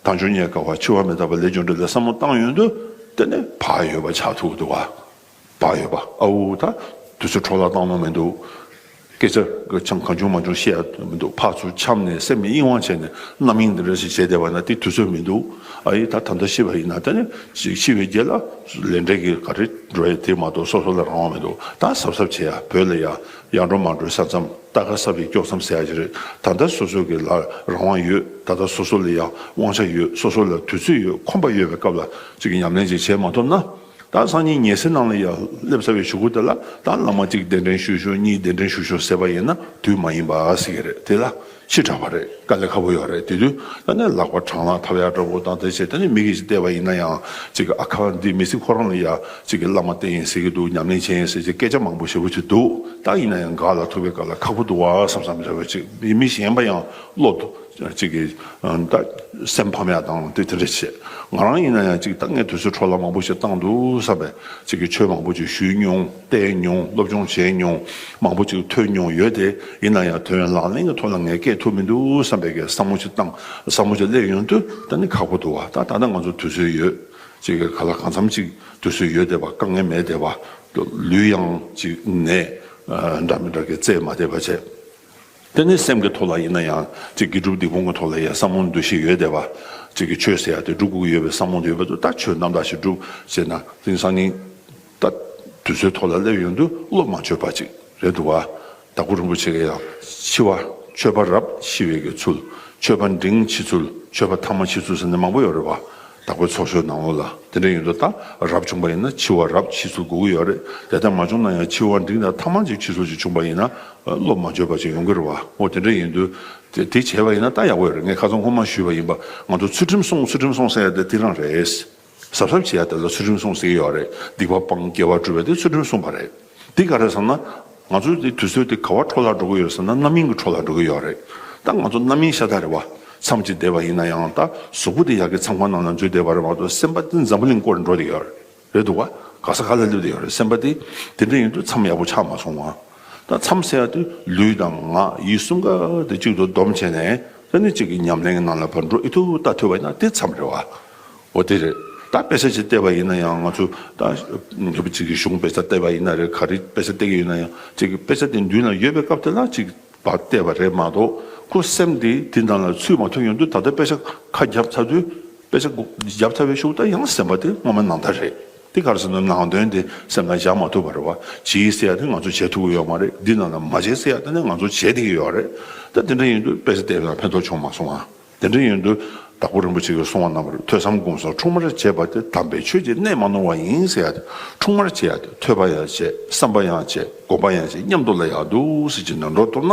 དལ་འབྱོར་རྙེད་དཀའ་བ། འཆི་བ་མི་རྟག་པ། ལས་རྒྱུ་འབྲས་ལ་བསམ་བློ་བཏང་ཡོང་དུས་དེ་ནི་བག་ཡོད་པ་ཆགས་ཐུབ་ཀྱི་འདུག་བ། བག་ཡོད་པ། ཨའུ་ད་དུས་ཚོད་འཕྲོ་བརླག་བཏང་ནོ་མི་འདུག་སྐད་ཆ་གི་ཆང་གང་བྱུང་མང་བྱུང་བཤད་ཡ་མི་འདུག་ཕར་ཚུར་འཁྱམས་ནས་སེམས་ཀྱི་དབྱིངས་དབང་བྱས་ནས་རྣམ་གཡེང་འདི་འདྲ་ཞིག་བྱས་བསྡད་པ་ན་དེ་དུས་ཚོད་མི་འདུག་ཨ་ཡེ་ད་ད་ལྟ་ཤི་བ་ཡིན་ན་དེ་ནི་ཤི་ཤི་བའི་རྗེས་ལ་ལས་འབྲས་ཀྱི་ག་རེ་འགྲོ་ཡ་དེ་མ་གཏོགས་སོ་སོ་ལ་རང་དབང་མི་འདུག་ད་གཟབ་གཟབ་བྱེད་ཡ། བོད་ལ་ཡ་ཡར་འགྲོ་མར་འགྲོའི་ས་མཚམས། རྟ་ཁ་སྲབ་པའི་དཀྱོག་མཚམས་ཟེར་ཡ་ཅིག་རེད། ད་ལྟ་སོ་སོ་གི་ལ་རང་དབང་ཡོད། ད་ལྟ་སོ་སོ་ལ་ཡང་དབང་ཆ་ཡོད། སོ་སོ་ལ་དུས་ཚོད་ཡོད། ཁོམ་པ་ཡོད་པའི་སྐབས་ལ་ཅིག་གི་ཉམས་ལེན་ཅིག་བྱེད་མ་ཐུབ་ན། ད་སང་ཉིན་ཉལ་སའི་ནང་ལ་ཡང་སླེབས་ཚར་བའི་གཞུག་གུ་དེ་ལ་ད་བླ་མ་གཅིག་གདན་འདྲེན་ཞུ་ཞུ། གཉིས་གདན་འདྲེན་ཞུ་ཞུ་ཟེར་བ་ཡིན་ན་དུས་མ་ཡིན་པ་ཟེར་གི་རེད། དེ་ལ་ཕྱི་དྲགས་པ་རེད། དཀའ་ལས་ཁག་པོ་ཡོད་རེད། དེ་དུས་ད་ནས་ལག་པ་གྲང་ལ་ཐབ་ཡ་འདྲ་པོ་དང་དེ་བྱས། ད་ནས་མི་གིས་ཅིག་བལྟས་པ་ཡིན་ན་ཡང་ཅིག་གི་ཨ་ཁ་འདི་མི་ཚེ་ཁོ་རང་ལ་ཡ་ཅིག་གི་བླ་མ་བསྟེན་ཡིན་ཟེར་གི་འདུག་ཉམས་ལེན་བྱས་ཡིན་ཟེར་ཅིག་སྐད་ཆ་མང་པོ་ཞེ་པོ་ཅིག་འདུག་ད་ཡིན་ན་ཡང་འགག་ལ་ཐུག་པའི་སྐབས་ལ་ཁག་པོ་འདུག་བ་བསམ་བསམ་འདྲ་བོ་ཅིག་མི་མི་གཞན་པ་ཡང་བློ་ཅིག་གི་ད་སེམས་ཕམ་ཡ་དང་དེ་དེ་འདྲ་བྱས། ང་རང་ཡིན་ན་ཡང་ཅིག་ད་ངས་དུས་ཚོད་འཕྲོ་བརླག་མང་པོ་ཞིག་བཏང་འདུག་བསམ་པའི་ཅིག་གི་ཆོས་མང་པོ་ཅིག་ཞུས་མྱོང་། བལྟས་མྱོང་། སློབ་སྦྱོང་བྱས་མྱོང་། མང་པོ་ཅིག་ཐོས་མྱོང་ཡོད་དེ། ཡིན་ན་ཡང་དོན་ལག་ལེན་གྱི་ཐོག་ལ་ངས་བསྐྱལ་ཐུབ་མི་འདུག་བསམ་པའི་གི་བསམ་བློ་ཅིག་བཏང་། བསམ་བློ་ཅིག་སླེབས་ཡོང་དུས་ད་ནི་ཁག་པོ་འདུག་བ། ད་ད་ལྟ་ང་ཚོ་དུས་ཚོད་ཡོད། ཅིག་གི་ག་ལ་གང་འཚམ་ཅིག་དུས་ཚོད་ཡོད་བསྡད་པ། དཀའ་ངལ་མེད་བསྡད་པ། ལུས་ཡང་ཅིག་ནད་འདྲ་མི་འདྲ་གི་རྩེད་མ་བསྡད་པ་བྱས། དེ་ནི་སེམས་ཀྱི་ཐོག་ལ་ཡིན་ན་ཡང་ཅིག་དགེ་སྒྲུབ་སྡིག་སྤོང་གི་ཐོག་ལ་ཡང་བསམ་བློ་འདུ་ཤེས་ཡོད་བསྡད་པ། ཅིག་གི་ཆོས་ཟེར་ཡ་དེ་སྒྲུབ་དགོས་ཀྱི་ཡོད་པའི་བསམ་བློ་དེ་ཡོད་པ་འདུག་ད་ཆོས་རྣམ་དག་ཞིག་སྒྲུབ་ཟེར་ན་དེང་སང་ཉིན་ད་དུས་ཚོད་ཐོག་ལ་སླེབས་ཡོང་དུས་བློ་མ་བཅོས་པ་ཅིག་རེད་འདུག་བ། དྭགས་པོ་རིན་པོ་ཆེ་གིས་ཡང་འཆི་བ། མཆོད་པ་རབ་འཆི་བའི་གི་ཚུལ། མཆོད་པ་འབྲིང་འཆི་ཚུལ། མཆོད་པ་ཐ་མ་འཆི་ཚུལ་ཟེར་ནས་མང་པོ་ཡོད་རེད་བ། དྭགས་པོའི་ཚོགས་ཆོས་ནང་ལོགས་ལ། དེ་འདྲ་ཡིན་དུས་ད་རབ་བྱུང་པ་ཡིན་ན་འཆི་བ་རབ་འཆི་ཚུལ་དགོས་ཀྱི་ཡོད་རེད། དེ་ལྟར་མ་བྱུང་ན་ཡང་འཆི་བ་འབྲིང་དང་ཐ་མ་གཅིག་འཆི་ཚུལ་ཅིག་བྱུང་པ་ཡིན་ན་བློ་མ་བཅོས་པ་ཅིག་ཡོང་གི་རེད་བ། འོ་དེ་འདྲ་ཡིན་དུས་དེ་དེ་བྱས་པ་ཡིན་ན་ད་ཡག་པོ་ཡོད་རེད། ངས་ཁ་སང་སྔོན་མ་ཞུས་པ་ཡིན་པ། ང་ཚོ་ཚུལ་ཁྲིམས་སྲུང་། ཚུལ་ཁྲིམས་སྲུང་ཟེར་ཡ་དེ་དེ་རང་རེད། གཟབ་གཟབ་བྱེད་ཡ་དེ་ལ་ཚུལ་ཁྲིམས་སྲུང་ཟེར་གྱི་ཡོད་རེད། སྡིག་པ་སྤང་། དགེ་བ་སྒྲུབ་པ་དེ་ཚུལ་ཁྲིམས་སྲུང་བ་རེད། འདི་ག་རེ་ཟེར་ན། ང་ཚོའི་འདི་དུས་ཚོད་དེ་ག་བ་འཕྲོ་བརླག་འགྲོ་གི་ཡོད་ཟེར་ན་རྣམ་གཡེང་གི་འཕྲོ་བརླག་འགྲོ་གི་ཡོད་རེད། ད་ང་ཚོ་རྣམ་གཡེང་ཤ་སྟག་རེད་བ། མཚམས་ཅིག་བསྡད་པ་ཡིན་ན་ཡང་ད་གཟུགས་པོ་དེ་ཡ་གི་མཚམས་ཁང་ནང་ལ་འཛུལ་བསྡད་པ་རེད་མ་གཏོགས་སེམས་པ་དེ་འཛམ་བུ་གླིང་སྐོར་འགྲོ་བསྡད་ཡོད་རེད་འདུག་བ། ག་ས་ག་ལ་སླེབས་བསྡད་ཡོད་རེད། སེམས་པ་དེ་དེ་འདྲ་ཡིན་དུས་མཚམས་ཡག་པོ་ཆགས་མ་སོང་བ། ད་མཚམས་ཟེར་ཡ་དེ་ལུས་དང་ངག་ཡིད་གསུམ་ཀ་དེ་གཅིག་ཏུ་བསྡོམས་བྱས་ནས། ད་ནི་གཅིག་གི་ཉམས་ལེན་གྱི་ནང་ལ་ཕར་འགྲོ་ཨི་ཐུབ་ལྟ་ཐུབ་པ་ཡིན་ན་དེ་མཚམས་རེད་བ། འོ་དེ་རེད། ད་དཔེ་ཆ་ཅིག་བལྟས་པ་ཡིན་ན་ཡང་ང་ཚོ་ད་ཉོ་བ་གཅིག་གི་གཞུང་དཔེ་ཆ་བལྟས་པ་ཡིན་ན་རེད། ག་རེ་དཔེ་ཆ་བལྟས་ཀྱི་ཡོད་ན་ཡང་གཅིག་གི་དཔེ་ཆ་དེ་མདུན་ལ་ཡོད་པའི་སྐབས་དེ་ལ་གཅིག་ པ་བལྟས་པ་རེད་མ་གཏོགས། ཁོ་སེམས་དེ་དེ་ནང་ལ་ཚུད་མ་ཐུབ་ཡོང་དུས། ད་ལྟ་དཔེ་ཆ་ཁ་བརྒྱབ་ཚར་དུས། དཔེ་ཆ་བརྒྱབ་ཚར་བའི་ཤུགས་ད་ཡང་སེམས་པ་དེ་སྔོན་མ་ནང་ལྟར་རེད། དེ་ག་རེ་ཟེར་ན། ནང་དོན་དེ་སེམས་ནང་བཞག་མ་ཐུབ་པ་རེད་བ། བྱེད་ཟེར་ཡ་དེ་ང་ཚོ་བྱེད་ཐུབ་ཀྱི་ཡོད་མ་རེད། འདི་ནང་ལ་མ་བྱེད་ཟེར་ཡ་དེ་ནི་ང་ཚོ་བྱེད་བསྡད་ཀྱི་ཡོད་རེད། ད་དེ་འདྲ་ཡིན་དུས་དཔེ་ཆ་བལྟས་ན་ཕན་ཐོགས་བྱུང་མ་སོང་ང་། དེ་འདྲ་ཡིན་དུས་དྭགས་པོ་རིན་པོ་ཆེ་གིས་གསུངས་པ་ནང་བཞིན། ཐོས་བསམ་སྒོམ་གསུམ་འཁྲུལ་མར་བྱས་པ་དེ། དམ་པའི་ཆོས་ཀྱི་གནད་མ་ནོར་བ་ཡིན་ཟེར་ཡ་དེ། འཁྲུལ་མར་བྱེད་ཡ་དེ། ཐོས་པ་ཡང་བྱེད། བསམ་པ་ཡང་བྱེད། སྒོམ་པ་ཡང་བྱེད། མཉམ་དུ་ལ་ཡག་འདུག་ཟེར་གྱི་ནང་འགྲོ་ཐུབ་ན།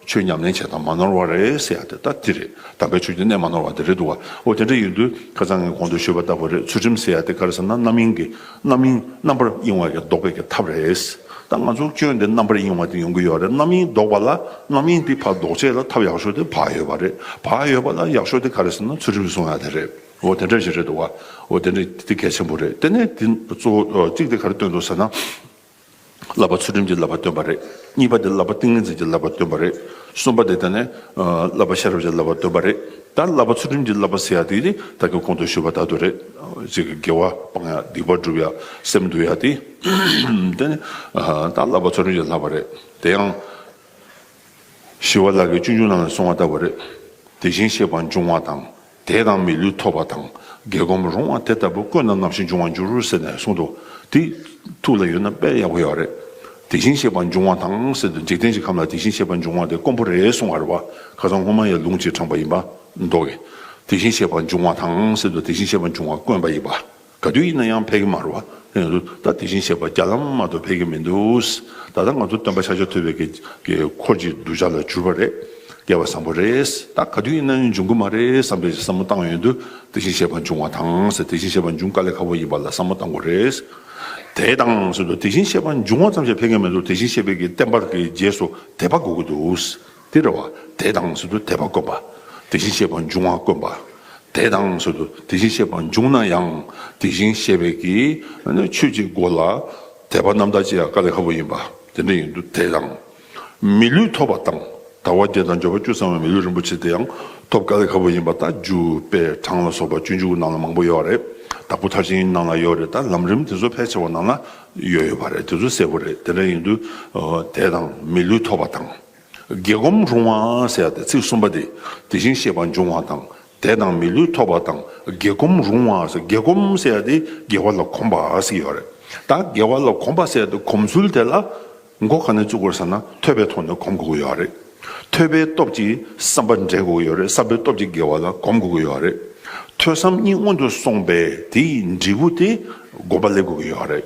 ཆོས་ཉམས་ལེན་བྱེད་སྟངས་མ་ནོར་བ་རེད་ཟེར་ཡ་དེ་ད་དེ་རེད། དམ་པའི་ཆོས་ཀྱི་གནད་མ་ནོར་བ་དེ་རེད་འདུག་བ། འོ་དེ་འདྲ་ཡིན་དུས་ཁ་སང་ངས་གོང་དུ་ཞུས་པ་ལྟ་བུ་རེད། ཚུལ་ཁྲིམས་ཟེར་ཡ་དེ་ག་རེ་ཟེར་ན། རྣམ་གཡེང་གི། རྣམ་གཡེང་རྣམ་པར་གཡེང་བ་གི་ལྡོག་པའི་གི་ཐབས་རེད། ད་ང་ཚོ་སྐྱོན་དེ་རྣམ་པར་གཡེང་བ་དེ་ཡོང་གི་ཡོད་རེད། རྣམ་གཡེང་ལྡོག་པ་ལ། རྣམ་གཡེང་དེ་ཕར་ལྡོག་ཆེད་ལ་ཐབས་ཡག་ཤོས་དེ་བག་ཡོད་པ་རེད། བག་ཡོད་པ་ལ་ཡག་ཤོས་དེ་ག་རེ་ཟེར་ན། ཚུལ་ཁྲིམས་སྲུང་ཡ་དེ་རེད། འོ་དེ་འདྲ་ཞིག་རེད་འདུག་བ། འོ་དེ་འདྲ་དེ་གལ་ཆེན་པོ་རེད། དེ་ནས་དེ་གཙོ་བོ་གཅིག་དེ་ག་རེ་སྟོན་འདུག་ཟེར་ན། བསླབ་པ་ཚུལ་ཁྲིམས་ཀྱི་བསླབ་པ་སྟོན་པ་རེད། གཉིས་པ་དེ་བསླབ་པ་ཏིང་ངེ་འཛིན་གྱི་བསླབ་པ་སྟོན་པ་རེད། གསུམ་པ་དེ་དེ་ནས་ཨ་བསླབ་པ་ཤེས་རབ་ཀྱི་བསླབ་པ་སྟོན་པ་རེད། ད་བསླབ་པ་ཚུལ་ཁྲིམས་ཀྱི་བསླབ་པ་ཟེར་ཡ་དེ་དེ་ད་གིན་གོང་དུ་ཞུས་པ་ལྟར་དུ་རེད། ཅིག་དགེ་བ་སྤང་ཡ། སྡིག་པ་སྒྲུབ་ཡ། སེམས་འདུལ་ཡ་དེ། དེ་ནི་ཨ་ད་བསླབ་པ་ཚུལ་ཁྲིམས་ཀྱི་བསླབ་པ་རེད། དེ་ཡང་ཞི་བ་ལྷ་གིས་སྤྱོད་འཇུག་ནང་ལ་གསུངས་པ་ལྟ་བུ་རེད། དེ་བཞིན་གཤེགས་པ་འབྱུང་བ་དང་། དད་དང་མི་ལུས་ཐོབ་པ་དང་། དགེ་སྒོམ་རུང་བ་དེ་ལྟ་བུ། བཀོད་ན་ནམ་ཞིག་འབྱུང་བར་འགྱུར་ཟེར་ནས་གསུངས་འདུག། དེ་ཐུགས་ལ་ཡོད་ན་དཔེ་ཡག་པོ་ཡོད་རེད། དེ་བཞིན་གཤེགས་པ་འབྱུང་བ་དང་ཟེར་དུས། འཇིག་རྟེན་གྱི་ཁམས་ལ་དེ་བཞིན་གཤེགས་པ་འབྱུང་བ་དེ་དཀོན་པོ་རེད་གསུངས་པ་རེད་བ། ཁ་སང་སྔོན་མ་ཡང་ལུང་གཅིག་དྲངས་པ་ཡིན་པ་འདུག་གས། དེ་བཞིན་གཤེགས་པ་འབྱུང་བ་དང་ཟེར་དུས། དེ་བཞིན་གཤེགས་པ་འབྱུང་བ་དཀོན་པ་ཡིན་པ། ག་དུས་ཡིན་ན་ཡང་ཕལ་གྱི་མ་རེད་བ། ཡིན་ན་ད་དེ་བཞིན་གཤེགས་པ་རྒྱ་ལམ་མ་གཏོགས་ཕལ་གྱི་མི་འདུག། ད་ལྟ་ང་ཚོ་སྟོན་པ་ཤཱཀྱ་ཐུབ་པའི་གི་གི་འཁོར་གྱི་གདུལ་བྱ་ལ་གྱུར་པ་རེད། སྐལ་བ་བཟང་པོ་རེད། ད་ག་དུས་ཡིན་ན་ཡང་འབྱུང་གི་མ་རེད་བསམ་པའི་བསམ་བློ་བཏང་ཡོང་དུས། དེ་བཞིན་གཤེགས་པ་འབྱུང་བ་དང་ཟེར། དེ་བཞིན་གཤེགས་པ་འབྱུང་དཀའ་ལས་ཁག་པོ་ཡིན་པ་ལ་བསམ་བློ་བཏང་དགོས་རེད། དད་དང་ཟེར་དུས། དེ་བཞིན་གཤེགས་པ་འབྱུང་བ་ཙམ་ཞིག་ཕལ་གྱི་མི་འདུག། དེ་བཞིན་གཤེགས་པའི་གི་བསྟན་པ་གི་རྗེས་སུ་དད་པ་དགོས་ཀྱི་འདུག། དེ་རེད་བ། དད་དང་ཟེར་དུས་དད་པ་དཀོན་པ། དེ་བཞིན་གཤེགས་པ་འབྱུང་བ་དཀོན་པ། དད་དང་ཟེར་དུས་དེ་བཞིན་གཤེགས་པ་འབྱུང་ན་ཡང་། དེ་བཞིན་གཤེགས་པའི་གི་ཆོས་ཀྱི་སྒོ་ལ་དད་པ་རྣམ་དག་བྱེད་ཡ་དཀའ་ལས་ཁག་པོ་ཡིན་པ། དེ་འདྲ་ཡིན་དུས་དད་དང་། མི་ལུས་ཐོབ་པ་དང་། དལ་བ་བརྒྱད་དང་འབྱོར་པ་བཅུ་ཚང་བའི་མི་ལུས་རིན་པོ་ཆེ་དེ་ཡང་ཐོབ་དཀའ་ལས་ཁག་པོ་ཡིན་པ། ད་རྒྱུ་དཔེ་གྲངས་ལ་སོགས་པ་སྤྱོད་འཇུག་ནང་ལ་མང་པོ་ཡོད་རེད། དྭགས་པོ་མཐར་ཕྱིན་ནང་ལ་ཡོད་རེད། ད་ལམ་རིམ་དེ་ཚོ་ཕལ་ཆེ་བ་ནང་ལ་ཡོད་ཡོད་པ་རེད། དེ་ཚོ་གསལ་པོ་རེད། དེ་འདྲ་ཡིན་དུས་དད་དང་མི་ལུས་ཐོབ་པ་དང་། དགེ་སྒོམ་རུང་བ་ཟེར་ཡ་དེ་ཚིག་གསུམ་པ་དེ། དེ་བཞིན་གཤེགས་པ་འབྱུང་བ་དང་། དད་དང་མི་ལུས་ཐོབ་པ་དང་། དགེ་སྒོམ་རུང་བ་ཟེར། དགེ་སྒོམ་ཟེར་ཡ་དེ་དགེ་བ་ལ་གོམས་པ་ཟེར་ཡོད་རེད། ད་དགེ་བ་ལ་གོམས་པ་ཟེར་ཡ་དེ་གོམས་ཚུལ་དེ་ལ་མགོ་ག་ནས་བཙུགས་དགོས་ཟེར་ན། ཐོས་པའི་ཐོག་ནས་གོམས་དགོས་ཀྱི་ཡོད་རེད། ཐོས་པའི་སྟོབས་ཀྱིས་བསམ་པ་འདྲེན་དགོས་ཀྱི་ཡོད་རེད། བསམ་པའི་སྟོབས་ཀྱིས་དགེ་བ་ལ་གོམས་དགོས་ཀྱི་ཡོད་རེད། ཐོས་བསམ་གཉིས་སྔོན་དུ་སོང་པས་དེའི་འབྲས་བུ་དེ་སྒོམ་པ་སླེབས་དགོས་ཀྱི་ཡོད་རེད།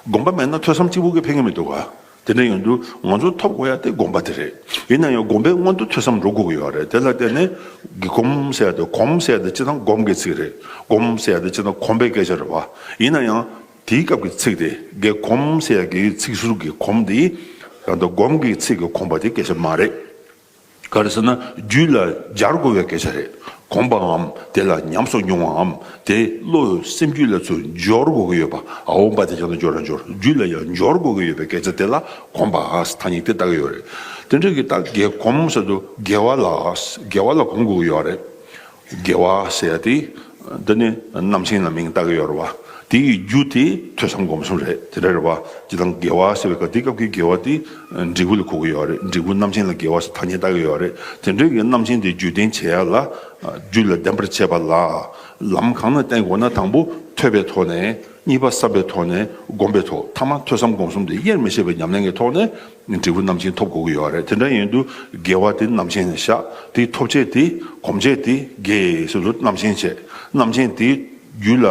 སྒོམ་པ་མེད་ན་ཐོས་བསམ་གཅིག་པུ་གིས་ཕན་གྱི་མི་འདུག་ག། དེ་འདྲ་ཡོང་དུས་ང་ཚོ་ཐོབ་དགོས་ཡ་དེ་སྒོམ་པ་དེ་རེད། ཡིན་ན་ཡང་སྒོམ་པའི་སྔོན་དུ་ཐོས་བསམ་འགྲོ་དགོས་ཀྱི་ཡོད་རེད། དེ་ལ་བརྟེན་ནས་དགེ་གོམས་ཟེར་ཡ་དེ། གོམས་ཟེར་ཡ་དེ་སྤྱིར་བཏང་སྒོམ་གྱི་ཚིག་རེད། སྒོམ་ཟེར་ཡ་དེ་སྤྱིར་བཏང་གོམས་པའི་སྐད་ཆ་རེད་བ། ཡིན་ན་ཡང་དེའི་སྐབས་ཀྱི་ཚིག་དེ། དགེ་གོམས་ཟེར་ཡ་གི་ཚིག་ཟུར་གྱི་གོམས་དེ། ཡང་ད་སྒོམ་གྱི་ཚིག་གི་གོམས་པ་དེ་སྐད་ཆ་མ་རེད། ག་རེ་ཟེར་ན། རྒྱུད་ལ་སྦྱར་དགོས་པའི་སྐད་ཆ་རེད། གོམས་པའམ་དེ་ལ་ཉམས་སུ་མྱོང་བའམ་དེ་བློ་སེམས་རྒྱུད་ལ་ཚུར་འབྱོར་དགོས་ཀྱི་ཡོད་པ། ཨའོ་བ་དེ་ཀྱང་ན་འབྱོར་ར་འབྱོར། རྒྱུད་ལ་ཡང་འབྱོར་དགོས་ཀྱི་ཡོད་པའི་སྐད་ཆ་དེ་ལ་གོམས་པ་ཐ་སྙད་དེ་བཏགས་ཀྱི་ཡོད་རེད། དེ་འདྲ་གི་ད་དགེ་གོམས་ཟེར་དུས་དགེ་བ་ལ། དགེ་བ་ལ་གོམས་དགོས་ཀྱི་ཡོད་རེད། དགེ་བ་ཟེར་ཡ་དེ། འདི་ནི་རྣམ་མཁྱེན་ལ་མིང་བཏགས་ཀྱི་ཡོད་རེད་བ། དེ་ཡི་རྒྱུ་དེ་ཐོས་བསམ་སྒོམ་གསུམ་རེད། དེ་འདྲ་རེད་བ། སྤྱིར་བཏང་དགེ་བ་ཟེར་བའི་སྐབས། དེ་སྐབས་ཀྱི་དགེ་བ་དེ་འབྲས་བུ་ལ་གོ་གི་ཡོད་རེད། འབྲས་བུ་རྣམ་མཁྱེན་ལ་དགེ་བ་ཟེར་ཐ་སྙད་བཏགས་ཀྱི་ཡོད་རེད། དེ་འདྲ་གི་རྣམ་མཁྱེན་དེ་རྒྱུད་ལྡན་བྱེད་ཡ་ལ། རྒྱུད་ལ་ལྡན་པར་བྱེད་པ་ལ། ལམ་གང་ན་བསྟེན་དགོས་ན། དང་པོ་ཐོས་པའི་ཐོག་ནས། གཉིས་པ་བསམ་པའི་ཐོག་ནས། སྒོམ་པའི་ཐོག། ཐ་མ་ཐོས་བསམ་སྒོམ་གསུམ་དེ་དབྱེར་མི་ཕྱེད་པའི་ཉམས་ལེན་གྱི་ཐོག་ནས། འབྲས་བུ་རྣམ་མཁྱེན་ཐོབ་དགོས་ཀྱི་ཡོད་རེད། དེ་འདྲ་ཡིན་དུས་དགེ་བ་དེ་རྣམ་མཁྱེན་ནས་བཞག། དེའི་ཐོབ་བྱེད་དེ། གོམས་བྱེད་དེ། དགེ་ཟེར་དུས་རྣམ་མཁྱེན་བྱེད། རྣམ་མཁྱེན་དེ་རྒྱུད་ལ་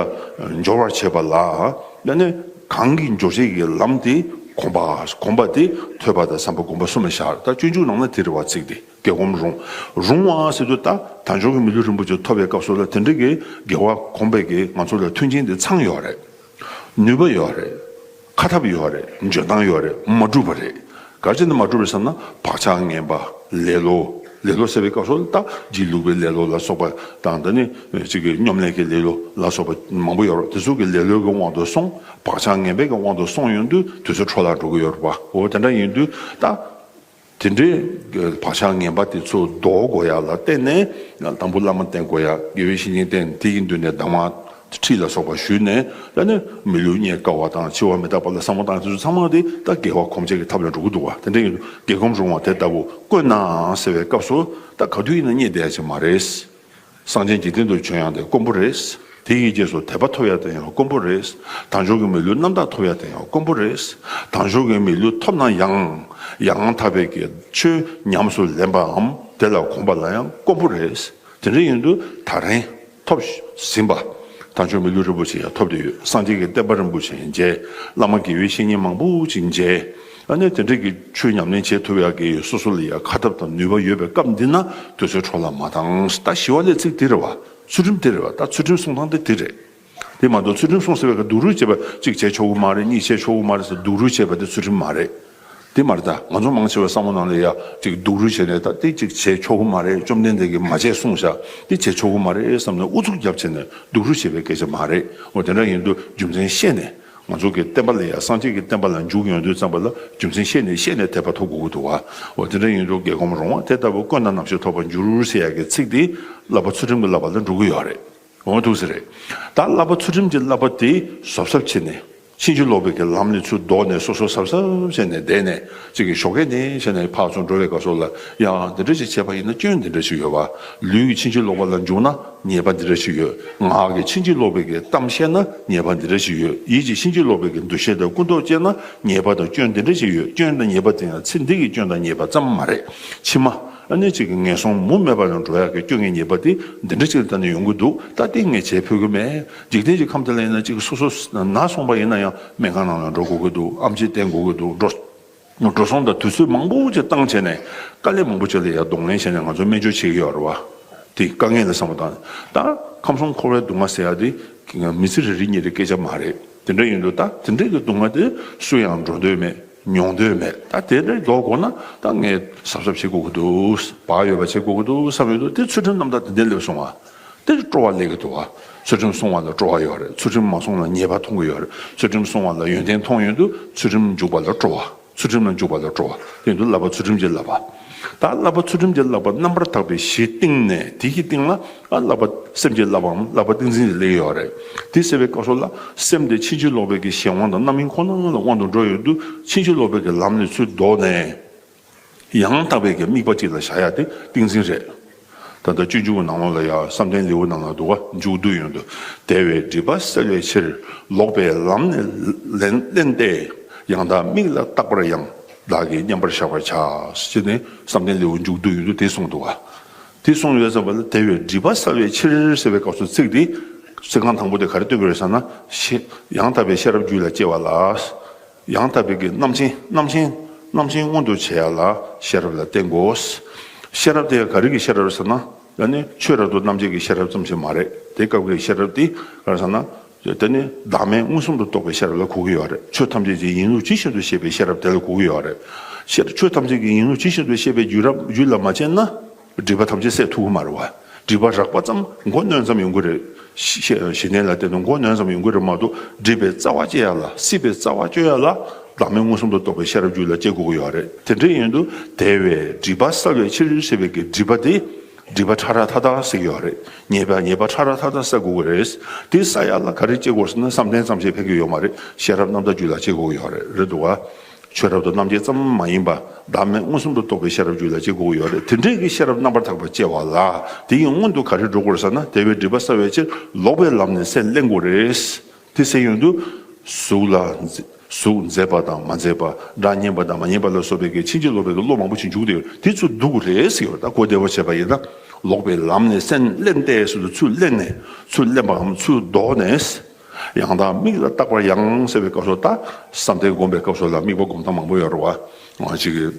འབྱོར་བར་བྱེད་པ་ལ། ཡང་ན་གང་གི་འབྱོར་བྱེད་ཀྱི་ལམ་དེ་གོམས་པ། གོམས་པ་དེ་ཐོས་པ་དང་བསམ་པ་སྒོམ་པ་གསུམ་ལ་བཞག། ད་སྤྱོད་འཇུག་ནང་ན་དེ་རེད་བ། ཚིག་དེ་དགེ་གོམས་རུང་། རུང་བ་ཟེར་དུས་ད་དལ་འབྱོར་གྱི་མི་ལུས་རིན་པོ་ཆེ་ཐོབ་པའི་སྐབས་སུ་ལ་དེ་འདྲ་གི་དགེ་བ་གོམས་པའི་གི་ང་ཚོ་ལ་མཐུན་རྐྱེན་དེ་ཚང་ཡོད་རེད། ནུས་པ་ཡོད་རེད། ཁ་ཐབས་ཡོད་རེད། འཇོན་ཐང་ཡོད་རེད། མ་འགྲུབ་པ་རེད། ག་རེ་བྱས་ནས་མ་འགྲུབ་རེད་ཟེར་ན། བག་ཆགས་ངན་པ། ལེ་ལོ། ལེ་ལོ་ཟེར་བའི་སྐབས་སུ་ད་སྒྱིད་ལུག་པའི་ལེ་ལོ་ལ་སོགས་པ་དང་། ད་ནི་གཅིག་གི་སྙོམ་ལས་ཀྱི་ལེ་ལོ་ལ་སོགས་པ་མང་པོ་ཡོད་རེད། དེ་ཚོ་གི་ལེ་ལོ་གི་དབང་དུ་སོང་། བག་ཆགས་ངན་པའི་གི་དབང་དུ་སོང་ཡོང་དུས་དུས་ཚོད་འཕྲོ་བརླག་འགྲོ་གི་ཡོད་རེད་པ། འོ་དེ་འདྲ་ཡིན་དུས་ད། དེ་འདྲའི་བག་ཆགས་ངན་པ་དེ་ཚོ་ཟློག་དགོས་ཡ་ལ་བརྟེན་ནས། དང་པོ་བླ་མ་བསྟེན་དགོས་ཡ། དགེ་བའི་བཤེས་གཉེན་བསྟེན། དེ་ཡི་མདུན་ནས་གདམས་ངག་ ཁྲིད་ལ་སོགས་པ་ཞུས་ནས་ད་ནི་མི་ལུས་རྙེད་དཀའ་བ་དང་འཆི་བ་མི་རྟག་པ་ལ་བསམ་བློ་བཏང་དེ་ཚོ་ཚང་མ་དེ་ད་དགེ་བ་གོམས་བྱེད་ཀྱི་ཐབས་ལ་འགྲོ་གི་འདུག་བ། དེ་འདྲ་ཡིན་དུས་དགེ་གོམས་རུང་བ་དེ་ལྟ་བུ་དཀོན་ནའང་ཟེར་བའི་སྐབས་སུ་ད་ག་དུས་ཡིན་ན་རྙེད་བསྡད་ཡ་ཅིག་མ་རེད། སངས་རྒྱས་འཇིག་རྟེན་དུ་བྱོན་ཡང་དེ་དཀོན་པོ་རེད། དེ་ཡི་རྗེས་སུ་དད་པ་ཐོབ་ཡ་དེ་ཡང་དཀོན་པོ་རེད། དལ་འབྱོར་གྱི་མི་ལུས་རྣམ་དག་ཐོབ་ཡ་དེ་ཡང་དཀོན་པོ་རེད། དལ་འབྱོར་གྱི་མི་ལུས་ཐོབ་ན་ཡང་ཡང་དག་པའི་གི་ཆོས་ཉམས་སུ་ལེན་པའམ་དེ་ལ་གོམས་པ་ལ་ཡང་དཀོན་པོ་རེད། དེ་འདྲ་ཡིན་དུས་ད་རིང་ཐོབ་ཟིན་པ། དལ་འབྱོར་མི་ལུས་རིན་པོ་ཆེ་ཡང་ཐོབ་བསྡད་ཡོད། སངས་རྒྱས་ཀྱི་བསྟན་པ་རིན་པོ་ཆེ་ཡང་མཇལ། བླ་མ་དགེ་བའི་བཤེས་གཉེན་མང་པོ་ཅིག་མཇལ། ཨ་ནི་དེ་འདྲ་གི་ཆོས་ཉམས་ལེན་བྱེད་ཐུབ་ཡག་གི་སོ་སོ་ལ་ཡང་ཁ་ཐབས་དང་ནུས་པ་ཡོད་པའི་སྐབས་འདི་ན་དུས་ཚོད་འཕྲོ་བརླག་མ་བཏང་། ད་ཞི་བ་ལྷས་ཚིག་དེ་རེད་བ། ཚུལ་ཁྲིམས་དེ་རེད་བ། ད་ཚུལ་ཁྲིམས་སྲུང་སྟངས་དེ་དེ་རེད། དེ་མ་གཏོགས་ཚུལ་ཁྲིམས་སྲུང་ཟེར་བའི་སྐབས་སྡུག་རུས་བྱེད་པ་གཅིག་བྱས་ཆོག་གི་མ་རེད། གཉིས་བྱས་ཆོག་གི་མ་རེད་ཟེར་སྡུག་རུས་བྱེད་པ་དེ་ཚུལ་ཁྲིམས་མ་རེད། དེ་མ་རེད། ད་ང་ཚོ་མང་ཆེ་བའི་བསམ་བློ་ནང་ལ་ཡ་གཅིག་སྡུག་རུས་བྱས་ནས་ད་དེ་གཅིག་བྱས་ཆོག་གི་མ་རེད། བཅོམ་ལྡན་འདས་ཀྱིས་མ་བྱས་གསུངས་བཞག་དེ་བྱས་ཆོག་གི་མ་རེད་བསམ་ནས་ཨུ་ཚུགས་རྒྱབ་བྱས་ནས་སྡུག་རུས་བྱེད་པའི་སྐད་ཆ་མ་རེད། འོ་དེ་འདྲ་ཡིན་དུས་རྒྱུ་མཚན་ཤེས་ནས། ང་ཚོ་གི་བསྟན་པ་ལ་ཡང་སངས་རྒྱས་ཀྱི་བསྟན་པ་ལ་འཇུག་ཡོང་དུས་ཙམ་པ་ལ་རྒྱུ་མཚན་ཤེས་ནས་ཤེས་ནས་དད་པ་ཐོབ་དགོས་ཀྱི་འདུག་བ། འོ་དེ་འདྲ་ཡིན་དུས་དགེ་གོམས་རུང་བ་དེ་ལྟ་བུ་དཀོན་དང་རྣམ་དཔྱོད་ཐོབ་པར་འགྱུར་ཟེར་ཡ་གི་ཚིག་དེ་བསླབ་པ་ཚུལ་ཁྲིམས་ཀྱི་བསླབ་པ་ལ་འགྲོ་གི་ཡོད་རེད། འོ་འདུག་ཟེར་རེད། ད་བསླབ་པ་ཚུལ་ཁྲིམས་ཀྱི་བསླབ་པ་དེ་གཟབ་གཟབ་བྱས་ནས་ཕྱིན་ཅི་ལོག་པའི་གི་ལམ་ནས་ཚུར་ལྡོག་ནས་སོ་སོ་གཟབ་གཟབ་བྱས་ནས་བསྡད་ནས་གཅིག་གི་ཞོགས་ཀས་ནས་བྱས་ནས་ཕར་ཚུར་འགྲོ་བའི་སྐབས་སུ་ལ་ཡང་འདི་འདྲ་ཞིག་བྱས་པ་ཡིན་ན་སྐྱོན་འདི་འདྲ་ཞིག་ཡོད་པ། ལུས་ཀྱི་ཕྱིན་ཅི་ལོག་པ་ལ་འཇུག་ན། ཉེས་པ་འདི་འདྲ་ཞིག་ཡོད། ངག་གི་ཕྱིན་ཅི་ལོག་པའི་གི་གཏམ་བཤད་ན་ཉེས་པ་འདི་འདྲ་ཞིག་ཡོད། ཡིད་ཀྱི་ཕྱིན་ཅི་ལོག་པའི་གི་འདུ་ཤེས་དང་ཀུན་རྟོག་སྐྱེས་ན་ཉེས་པ་དང་སྐྱོན་འདི་འདྲ་ཞིག་ཡོད། སྐྱོན་དང་ཉེས་པ་དེ་ཡང་ཚེ་འདི་གི་སྐྱོན་དང་ཉེས་པ་ཙམ་མ་རེད། ཕྱི་མ་ཨ་ནི་གཅིག་གི་ངན་སོང་མུ་མེད་པ་ལ་འགྲོ་ཡག་གི་སྐྱོན་གྱི་ཉེས་པ་དེ་འདི་འདྲ་ཞིག་ལ་ལྟ་ནས་ཡོང་གི་འདུག་ད་དེ་ངས་བྱེད་ཕོད་ཀྱི་མེད། འཇིག་རྟེན་གྱི་ཁམས་དེ་ལ་ཡིན་ན་གཅིག་སོ་སོ་ན་སོང་པ་ཡིན་ན་ཡང་སྨན་ཁང་ནང་ལ་འགྲོ་དགོས་ཀྱི་འདུག་ཨེམ་ཆི་བསྟེན་དགོས་ཀྱི་འདུག་འགྲོ། འགྲོ་སོང་དང་དུས་ཚོད་མང་པོ་ཅིག་བཏང་བྱས་ནས་དཀའ་ལས་མང་པོ་ཅིག་ལ་ཡང་གདོང་ལེན་བྱས་ནས་ང་ཚོ་སྨན་བཅོས་བྱེད་ཀྱི་ཡོད་རེད་བ། དེ་དཀའ་ངལ་ལ་བསམ་བློ་བཏང་། ད་ཁམས་གསུམ་འཁོར་བའི་སྡུག་བསྔལ་ཟེར་ཡ་དེ་མི་ཚེ་རེ་རེ་གཉིས་རེ་སྐད་ཆ་མ་རེད། དེ་འདྲ་ཡིན་དུས་ད་དེ་འདྲའི་གི་སྡུག་བསྔལ་དེ་སུ་ཡང་འགྲོ་འདོད་མེད། མྱོང་འདོད་མེད། ད་དེ་འདྲ་ལྡོག་དགོས་ན་ད་ངས་གཟབ་གཟབ་བྱེད་དགོས་ཀྱི་འདུག་བག་ཡོད་པ་བྱེད་དགོས་ཀྱི་འདུག་བསམ་ཡོད་དུས་དེ་ཚུལ་ཁྲིམས་རྣམ་དག་དེ་འདྲ་སླེབས་སོང་བ། དེ་སྤྲོ་བ་སླེབས་ཀྱི་འདུག་བ། ཚུལ་ཁྲིམས་སྲུང་བ་ལ་སྤྲོ་བ་ཡོད་རེད། ཚུལ་ཁྲིམས་མ་སྲུང་ལ་ཉེས་པ་མཐོང་གི་ཡོད་རེད། ཚུལ་ཁྲིམས་སྲུང་བ་ལ་ཡོན་ཏན་མཐོང་ཡོང་དུས་ཚུལ་ཁྲིམས་འཇུག་པ་ལ་སྤྲོ་བ། ཚུལ་ཁྲིམས་ལ་འཇུག་པ་ལ་སྤྲོ་བ། དེ་ཡིན་དུས་བསླབ་པ་ཚུལ་ཁྲིམས་ཀྱི་བསླབ་པ། ད་བསླབ་པ་ཚུལ་ཁྲིམས་ཀྱི་བསླབ་པ་རྣམ་པར་དག་པའི་གཞི་བཏིང་ནས་དེ་གི་སྟེང་ལ་ཨ་བསླབ་པ་སེམས་ཀྱི་བསླབ་པའམ་བསླབ་པ་ཏིང་འཛིན་དེ་སླེབས་ཡོད་རེད། དེ་ཟེར་བའི་སྐབས་སུ་ལ་སེམས་དེ་ཕྱིན་ཅི་ལོག་པའི་གི་གཞན་དབང་དང་རྣམ་གཡེང་ཁོ་ན་ལ་དབང་དུ་འགྲོ་ཡོང་དུས་ཕྱིན་ཅི་ལོག་པའི་གི་ལམ་ནས་ཚུར་ལྡོག་ནས། ཡང་དག་པའི་གི་དམིགས་པ་གཅིག་ལ་བཞག་ཡ་དེ་ཏིང་འཛིན་རེད། ད་ལྟ་སྤྱོད་འཇུག་གི་ནང་ལོགས་ལ་ཡང་བསམ་གཏན་ལེའུ་ནང་ལ་འདུག་ག་མཇུག་བསྡུ་ཡོང་དུས། དལ་བའི་སྒྲིབ་པ་བསལ་བའི་ཕྱིར། ལོག་པའི་ལམ་ནས་ལེན་བསླད་དེ། ཡང་དག་དམིགས་ལ་རྟག་པར་ཡང་། བདག་གིས་མཉམ་པར་བཞག་པར་བྱ། ཞེས་ནས་བསམ་གཏན་ལེའུ་མཇུག་བསྡུ་ཡོང་དུས་དེ་གསུངས་འདུག་ག་དེ་གསུངས་ཡོད་ཙམ་པ་ལ་དལ་བའི་སྒྲིབ་པ་བསལ་བའི་ཕྱིར་ཟེར་བའི་སྐབས་སུ་ཚིག་འདི་ཚིག་རྐང་དང་པོ་དེ་ག་རེ་སྟོན་གྱི་རེད་ཟེར་ན། ཤེས་ཡང་དག་པའི་ཤེས་རབ་རྒྱུད་ལ་སྐྱེ་བ་ལ། ཡང་དག་པའི་གི་རྣམ་མཁྱེན་རྣམ་མཁྱེན་རྣམ་མཁྱེན་མངོན་དུ་བྱེད་ཡ་ལ་ཤེས་རབ་ལ་བརྟེན་དགོས། ཤེས་རབ་དེ་ག་རེ་གི་ཤེས་རབ་ཟེར་ན། ཡང་ནི་ཆོས་རབ་ཏུ་རྣམ་འབྱེད་ཀྱི་ཤེས་རབ་ཙམ་ཞིག་མ་རེད། དེ་སྐབས་ཀྱི་ཤེས་རབ་དེ་ག་རེ་ཟེར་ན། དེ་ནི་བདག་མེད་མངོན་སུམ་དུ་རྟོགས་པའི་ཤེས་རབ་ལ་གོ་གི་ཡོད་རེད། ཆོས་ཐམས་ཅད་ཀྱི་ཡིན་ལུགས་ཇི་བཞིན་དུ་ཤེས་པའི་ཤེས་རབ་དེ་ལ་གོ་གི་ཡོད་རེད། ཤེས་ཆོས་ཐམས་ཅད་ཀྱི་ཡིན་ལུགས་ཇི་བཞིན་དུ་ཤེས་པའི་རྒྱུད་རབ་རྒྱུད་ལ་མ་སྐྱེས་ན། སྒྲིབ་པ་ཐམས་ཅད་སེལ་ཐུབ་ཀྱི་མ་རེད་བ། སྒྲིབ་པ་རགས་པ་ཙམ་མགོ་གནོན་ཙམ་ཡོང་གི་རེད། ཞི་ཞི་གནས་ལ་བརྟེན་ནས་མགོ་གནོན་ཙམ་ཡོང་གི་རེད་མ་གཏོགས་སྒྲིབ་པའི་རྩ་བ་བཅད་ཡ་ལ་སྲིད་པའི་རྩ་བ་གཅོད་ཡ་ལ་བདག་མེད་མངོན་སུམ་དུ་རྟོགས་པའི་ཤེས་རབ་རྒྱུད་ལ་སྐྱེ་དགོས་ཀྱི་ཡོད་རེད། དེ་འདྲ་ཡིན་དུས་དལ་བའི་སྒྲིབ་པ་བསལ་བའི་ཕྱིར་ཞེས་པའི་གི་སྒྲིབ་པ་དེ་སྒྲིབ་པ་ཕྲ་རགས་མཐའ་དག་ཟེར་གྱི་ཡོད་རེད། ཉེས་པ་ཉེས་པ་ཕྲ་རགས་མཐའ་དག་བསལ་དགོས་ཀྱི་རེད། དེ་བསལ་ཡ་ལ་ག་རེ་སྐྱེ་དགོས་ཟེར་ན་བསམ་གཏན་ཙམ་ཞིག་ཕན་གྱི་ཡོད་མ་རེད། ཤེས་རབ་རྣམ་དག་རྒྱུད་ལ་སྐྱེ་དགོས་ཀྱི་ཡོད་རེད། རེད་འདུག་བ། ཆོས་རབ་ཏུ་རྣམ་འབྱེད་ཙམ་མ་ཡིན་པ་བདག་མེད་མངོན་སུམ་དུ་རྟོགས་པའི་ཤེས་རབ་རྒྱུད་ལ་སྐྱེ་དགོས་ཀྱི་ཡོད་རེད། དེ་འདྲའི་གི་ཤེས་རབ་རྣམ་པར་དག་པ་སྐྱེ་བ་ལ་དེ་ཡི་སྔོན་དུ་ག་རེ་འགྲོ་དགོས་རེད་ཟེར་ན། དལ་བའི་སྒྲིབ་པ་བསལ་བའི་ཕྱིར་ལོག་པའི་ལམ་ནས་སེམས་བསླན་དགོས་རེད། དེ་ཟེར་ཡོང་དུས་གཟུགས་ལ་མཛེ་གཟུགས་མཛེས་པ་དང་མ་མཛེས་པ། སྒྲ་སྙན་པ་དང་མ་སྙན་པ་ལ་སོགས་པའི་གི་ཕྱིན་ཅི་ལོག་པའི་གི་བློ་མང་པོ་ཞིག་འཇུག་བསྡད་ཡོད། དེ་ཚུར་བསྡུ་དགོས་རེད་ཟེར་གྱི་ཡོད། ད་གོ་བདེ་བོ་བྱས་པ་ཡིན་ན། ལོག་པའི་ལམ་ནས་སེམས་བསླན་ཏེ་ཟེར་དུས་ཚུར་བསླན་ནས་ཚུར་བསླན་པའམ་ཚུར་ལྡོག་ནས། ཡང་དག་དམིགས་ལ་རྟག་པར་ཡང་ཟེར་བའི་སྐབས་སུ་ད་བསམ་གཏན་སྒོམ་པའི་སྐབས་སུ་ལ་དམིགས་པ་སྒོམ་སྟངས་མང་པོ་ཡོད་རེད་བ། ང་གཅིག་གིས་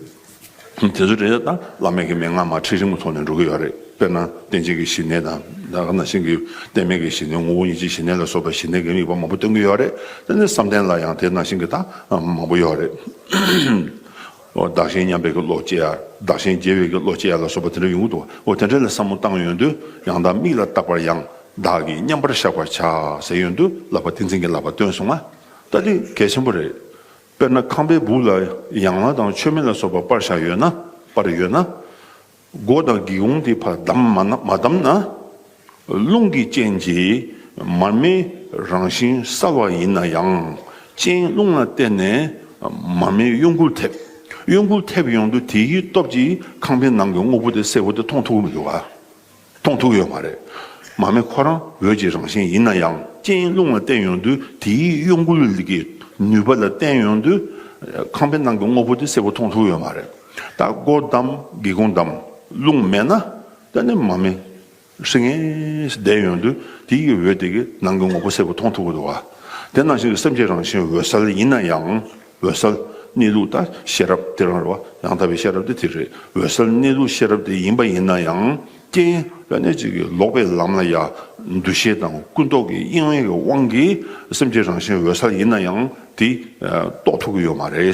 དེ་ཚོ་རེད། ད་བླ་མེད་ཀྱི་མན་ངག་མར་ཁྲིད་རིམ་གྱི་ཐོག་ནས་འགྲོ་གི་ཡོད་རེད། དཔེར་ན་རྟེན་བྱེད་ཀྱི་ཞི་གནས་དང་། ད་ག་ནང་བཞིན་གྱི་རྟེན་མེད་ཀྱི་ཞི་གནས། ངོ་བོ་ཉིད་ཀྱི་ཞི་གནས་ལ་སོགས་པའི་ཞི་གནས་ཀྱི་དམིགས་པ་མང་པོ་སྟོན་གྱི་ཡོད་རེད། དེ་ནས་བསམ་གཏན་ལ་ཡང་དེ་ནང་བཞིན་གྱི་ད་མང་པོ་ཡོད་རེད། འོ་བདག་གཞན་མཉམ་པའི་གི་བློ་སྐྱེ་ཡ། བདག་གཞན་བརྗེ་བའི་གི་བློ་སྐྱེ་ཡ་ལ་སོགས་པ་དེ་འདྲ་ཡོང་གི་འདུག་འོ་དེ་འདྲ་ལ་བསམ་བློ་བཏང་ཡོང་དུས་ཡང་དག་དམིགས་ལ་རྟག་པར་ཡང་། བདག་གིས་མཉམ་པར་བཞག་པར་བྱ་ཟེར་ཡོང་དུས་བསླབ་པ་ཏིང་འཛིན་གྱི་བསླབ་པ་སྟོན་སོང་ང་། ད་འདི་གལ་ཆེན་པོ་རེད། དཔེར་ན་ཁང་པའི་སྦུག་ལ་ཡང་ལག་དང་མཆོད་མེ་ལ་སོགས་པ་སྤར་བཞག་ཡོད་ན། སྤར་ཡོད་ན། སྒོ་དང་སྒེའུ་ཁུང་དེ་ཕར་བསྡམས་མ་ན་མ་བསྡམས་ན། རླུང་གི་རྐྱེན་གྱིས་ མར་མེའི་རང་བཞིན་གསལ་བ་ཡིན་ན་ཡང་། སྤྱན་རླུང་ལ་བརྟེན་ནས་མར་མེའི་གཡོ་འགུལ་ཐེབས། གཡོ་འགུལ་ཐེབས་ཡོང་དུས་དེའི་སྟོབས་ཀྱིས་ཁང་པའི་ནང་གི་དངོས་པོ་དེ་གསལ་པོ་དེ་མཐོང་ཐུབ་ཀྱི་མི་འདུག་ག་མཐོང་ཐུབ་ཀྱི་ཡོད་མ་རེད། མར་མེ་ཁོ་རང་འོད་ཀྱི་རང་བཞིན་ཡིན་ན་ཡང་། སྤྱན་རླུང་ལ་བརྟེན་ཡོང་དུས་དེའི་གཡོ་འགུལ་གྱི་ནུས་པ་ལ་བརྟེན་ཡོང་དུས། ཁང་པའི་ནང་གི་དངོས་པོ་དེ་གསལ་པོ་མཐོང་ཐུབ་ཀྱི་ཡོད་མ་རེད། ད་སྒོ་བསྡམས། སྒེའུ་ཁུང་བསྡམས། རླུང་མེད་ན། ད་ནི་མར་མེ་ཧྲི་ངེས་བསྡད་ཡོང་དུས་དེའི་འོད་དེ་གིས་ནང་གི་དངོས་པོ་གསལ་པོ་མཐོང་ཐུབ་ཀྱི་འདུག་ག་དེ་ནང་བཞིན་གྱི་སེམས་ཀྱི་རང་བཞིན་འོད་གསལ་ཡིན་ན་ཡང་། འོད་གསལ་གནས་ལུགས་ད་ཤེས་རབ་དེ་རང་རེད་བ། ཡང་དག་པའི་ཤེས་རབ་དེ་དེ་རེད། འོད་གསལ་གནས་ལུགས་ཤེས་རབ་དེ་ཡིན་པ་ཡིན་ན་ཡང་། རྐྱེན་ཡང་ན་ཅིག་གི་ལོག་པའི་ལམ་ལ་ཡ་འདུ་ཤེས་དང་ཀུན་རྟོག་གི་གཡེང་བའི་དབང་གིས་སེམས་ཀྱི་རང་བཞིན་འོད་གསལ་ཡིན་ན་ཡང་དེ་རྟོགས་ཐུབ་ཀྱི་ཡོད་མ་རེད།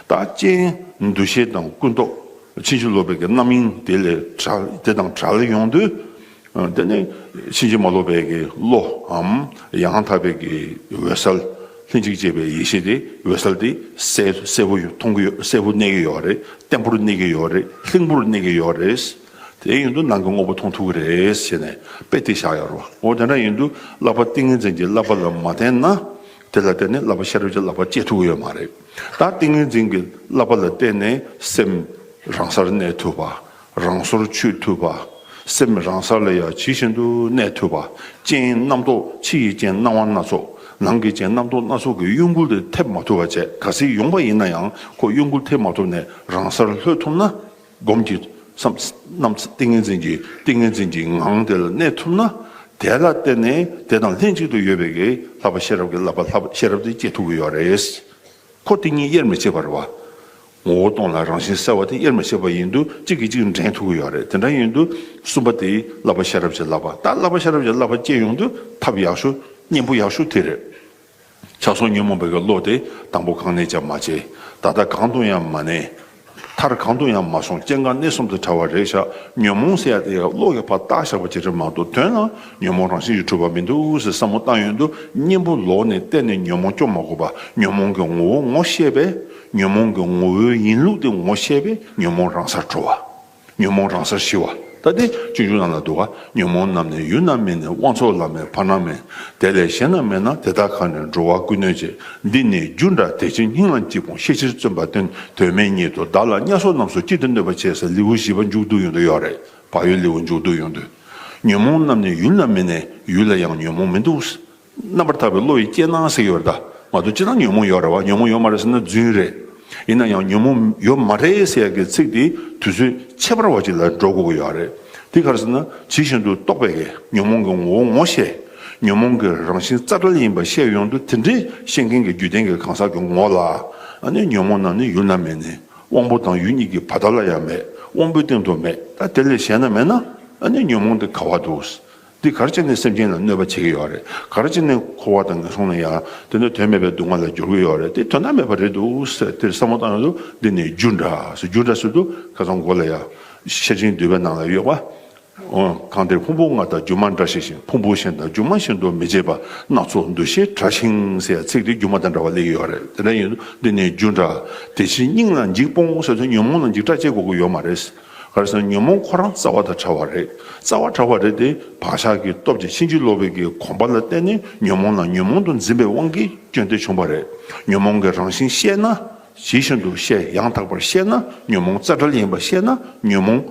ད་རྐྱེན་འདུ་ཤེས་དང་ཀུན་རྟོག་ཕྱིན་ཅི་ལོག་པའི་གི་རྣམ་གཡེང་དེ་ལས་བྲལ། དེ་དང་བྲལ་ཡོང་དུས། དེ་ནས་ཕྱིན་ཅི་མ་ལོག་པའི་གི་བློའམ་ཡང་དག་པའི་གི་འོད་གསལ། ལྷན་ཅིག་སྐྱེས་པའི་ཡེ་ཤེས་དེ། འོད་གསལ་དེ་གསལ་གསལ་པོ་མཐོང་གི་ཡོད། གསལ་པོ་གནས་ཀྱི་ཡོད་རེད། བརྟན་པོར་གནས་ཀྱི་ཡོད་རེད། ལྷིང་པོར་གནས་ཀྱི་ཡོད་རེད། དེ་ཡིན་དུས་ནང་གི་དངོས་པོ་མཐོང་ཐུབ་ཀྱི་རེད་ཟེར་ནས་དཔེ་དེ་བཞག་ཡོད་རེད་བ། འོ་དེ་འདྲ་ཡིན་དུས་བསླབ་པ་ཏིང་ངེ་འཛིན་གྱི་བསླབ་པ་ལ་མ་བརྟེན་ན། དེ་ལ་བརྟེན་ནས་བསླབ་པ་ཤེས་རབ་ཀྱི་བསླབ་པ་སྐྱེ་ཐུབ་ཀྱི་ཡོད་མ་རེད། ད་ཏིང་ངེ་འཛིན་གྱི་བསླབ་པ་ལ་བརྟེན་ནས་སེམས་རང་སར་གནས་ཐུབ་པ། རང་སོར་ཆུད་ཐུབ་པ། སེམས་རང་སར་ལ་ཡང་ཇི་བཞིན་དུ་གནས་ཐུབ་པ། རྐྱེན་རྣམ་རྟོག་ཕྱི་ཡི་རྐྱེན་སྣང་བ་སྣ་ཚོགས། ནང་གི་རྐྱེན་རྣམ་རྟོག་སྣ་ཚོགས་ཀྱི་གཡོ་འགུལ་དེ་ཐེབས་མ་ཐུབ་པ་བྱས། གལ་སྲིད་ཡོང་པ་ཡིན་ན་ཡང་ཁོ་གཡོ་འགུལ་ཐེབས་མ་ཐུབ་ནས་རང་སར་ལྷོད་ཐུབ་ན། སྒོམ་གྱི་བསམ་རྣམ་ཏིང་ངེ་འཛིན་གྱི་ཏིང་ངེ་འཛིན་གྱི་ངང་དེ་ལ་གནས་ཐུབ་ན། དེ་ལ་བརྟེན་ནས་དེ་དང་ལྷན་ཅིག་ཏུ་ཡོད་པའི་གི་བསླབ་པ་ཤེས་རབ་ཀྱི་བསླབ་པ། བསླབ་པ་ཤེས་རབ་དེ་སྐྱེ་ཐུབ་ཀྱི་ཡོད་རེད། ཁོ་དེ་གཉིས་དབྱེར་མི་ཕྱེད་པ་རེད་བ། ངོ་བོ་སྟོང་ལ་རང་བཞིན་གསལ་བ་དེ་དབྱེར་མི་ཕྱེད་པ་ཡིན་དུས་གཅིག་གིས་གཅིག་འདྲེན་ཐུབ་ཀྱི་ཡོད་རེད། དེ་འདྲ་ཡིན་དུས་གསུམ་པ་དེ་བསླབ་པ་ཤེས་རབ་ཀྱི་བསླབ་པ། ད་བསླབ་པ་ཤེས་རབ་ཀྱི་བསླབ་པ་སྐྱེ་ཡོང་དུས་ཐབས་ཡག་ཤོས་གཉེན་པོ་ཡག་ཤོས་དེ་རེད། ཆགས་སོགས་ཉོན་མོངས་པའི་གི་བློ་དེ་དང་པོ་གང་ནས་ཀྱང་མ་སྐྱེས། ད་ལྟ་གང་དུ་ཡང་མ་གནས། མཐར་གང་དུ་ཡང་མ་སོང་། སྐྱེ་འགག་གནས་གསུམ་དུ་བྲལ་བ་རེད་ཤག་ཉོན་མོངས་ཟེར་ཡ་དེ་ཡང་བློ་གིས་ཕར་བཏགས་བཞག་པ་ཅིག་རེད་མ་གཏོགས་དོན་ལ་ཉོན་མོངས་རང་བཞིན་གྱིས་གྲུབ་པ་མི་འདུག་ཟེར་བསམ་བློ་བཏང་ཡོང་དུས་གཉེན་པོ་ལོག་ནས་གཏན་ནས་ཉོན་མོངས་སྐྱོབ་མ་དགོས་པ། ཉོན་མོངས་ཀྱི་ངོ་བོ་ངོ་ཤེས་པས། ཉོན་མོངས་ཀྱི་ངོ་བོའི་ཡིན་ལུགས་དེ་ངོ་ཤེས་པས་ཉོན་མོངས་རང་སར་གྲོལ་བ། ཉོན་མོངས་རང་སར་ཞི་བ། ད་དེ་སྤྱོད་འཇུག་ནང་ལ་འདུག་ག་ཉོན་མོངས་རྣམས་ནི་ཡུལ་ན་མེད་ནས། དབང་ཕྱུག་བླ་མེད་བར་ན་མེད། དེ་ལས་གཞན་ན་མེད་ན། དེ་དག་གང་ནས་འགྲོ་བ་ཀུན་གནོད་བྱེད། འདི་ནི་རྒྱུ་འདྲ་དེ་ཕྱིར་སྙིང་ལ་འཇིགས་སྤོང་། ཤེས་ཕྱིར་བརྩོན་པ་བསྟེན་དོན་མེད་ཉིད་དོ། བདག་ལ་དམྱལ་སོགས་རྣམས་སུ་གཅིག་ཏུ་གནོད་པ་བྱེད། ཟེར་ལེའུ་བཞི་པ་མཇུག་བསྡུ་ཡོང་དུ་ཡོད་རེད། བག་ཡོད་ལེའུ་མཇུག་བསྡུ་ཡོང་དུས། ཉོན་མོངས་རྣམས་ནི་ཡུལ་ན་མེད་ནས། ཡུལ་ལ་ཡང་ཉོན་མོངས་མི་འདུག་རྣམ་པར་དག་པའི་བློ་ཡིས་དཔྱད་ན་ཟེར་ཡོད་རེད་ད། མ་གཏོགས་སྤྱིར་བཏང་ཉོན་མོངས་ཡོད་རེད་བ། ཉོན་མོངས་ཡོད་མ་རེད་ཟེར་ན་རྫུན་རེད། ཡིན་ན་ཡང་ཉོན་མོངས་ཡོད་མ་རེད་ཟེར་ཡ་གི་ཚིག་དེ་དུས་ཚོད་ཁྱད་པར་བ་ཅིག་ལ་འགྲོ་དགོས་ཀྱི་ཡོད་རེད། དེ་ག་རེ་ཟེར་ན་ཇི་བཞིན་དུ་རྟོགས་པའི་གི་ཉོན་མོངས་ཀྱི་ངོ་བོ་ངོ་ཤེས། ཉོན་མོངས་ཀྱི་རང་བཞིན་རྩ་བྲལ་ཡིན་པ་ཤེས་ཡོང་དུས་དེ་འདྲའི་ཤེས་མཁན་གྱི་རྒྱུད་ལྡན་གྱི་གང་ཟག་གི་ངོ་ལ། ཨ་ནི་ཉོན་མོངས་རྣམས་ནི་ཡུལ་ན་མེད་ནས། དབང་པོ་དང་ཡུལ་གཉིས་ཀྱི་བར་ཐག་ལ་ཡང་མེད། དབང་པོའི་སྟེང་དུ་མེད། ད་དེ་ལས་གཞན་ན་མེད་ན། ཨ་ནི་ཉོན་མོངས་དེ་ག་བ་འདུག་འདི་ག་རེ་བྱས་ནས་སེམས་ཅན་ལ་གནོད་པ་བྱེད་ཀྱི་ཡོད་རེད། ག་རེ་བྱས་ནས་འཁོར་བ་དང་ངན་སོང་ལ་ཡང་དེ་ནས་དོན་མེད་པའི་སྡུག་བསྔལ་ལ་སྦྱོར་གྱི་ཡོད་རེད། དེ་དོན་དག་མེད་པ་རེད་འདུག་ཟེར་དེར་བསམ་བློ་བཏང་ཡོང་དུས་འདི་ནི་རྒྱུ་འདྲ་ཟེར། རྒྱུ་འདྲ་ཟེར་དུས་ཁ་སང་གོ་ལ་ཡ་ཤེར་ཕྱིན་བསྡུས་པའི་ནང་ལ་ཡོད་པ། འོ། གང་ལྟར་ཕུང་པོ་ལྔ་དང་སྒྱུ་མ་འདྲ་ཤེས་ཤིང་། ཕུང་པོ་གཞན་དང་སྒྱུ་མ་གཞན་དུ་མི་བྱེད་པ། སྣ་ཚོགས་འདུ་ཤེས་བྲལ་ཞིང་ཟེར་ཡ་ཚིག་དེ་སྒྱུ་མ་དང་འདྲ་བ་སླེབས་ཀྱི་ཡོད་རེད། དེ་འདྲ་ཡིན་དུས་འདི་ནི་རྒྱུ་འདྲ་དེ་ཕྱིར་སྙིང་ལ་འཇིགས་སྤོང་ཟེར་དུས་ཉོན་མོངས་ལ་འཇིགས་སྐྲག་སྐྱེ་དགོས་ཀྱི་ཡོད་མ་རེད། ག་རེ་ཟེར་ན་ཉོན་མོངས་ཁོ་རང་རྩ་བ་དང་བྲལ་བ་རེད། རྩ་བ་བྲལ་བ་རེད་དེ། བག་ཆགས་ཀྱི་སྟོབས་ཀྱིས་ཕྱིན་ཅི་ལོག་པའི་གི་གོམས་པ་ལ་བརྟེན་ནས་ཉོན་མོངས་ལ་ཉོན་མོངས་དུ་འཛིན་པའི་དབང་གིས་སྐྱོན་དེ་བྱུང་བ་རེད། ཉོན་མོངས་ཀྱི་རང་བཞིན་ཤེས་ན། ཇི་བཞིན་དུ་ཤེས། ཡང་དག་པར་ཤེས་ན། ཉོན་མོངས་རྩ་བྲལ་ཡིན་པ་ཤེས་ན། ཉོན་མོངས་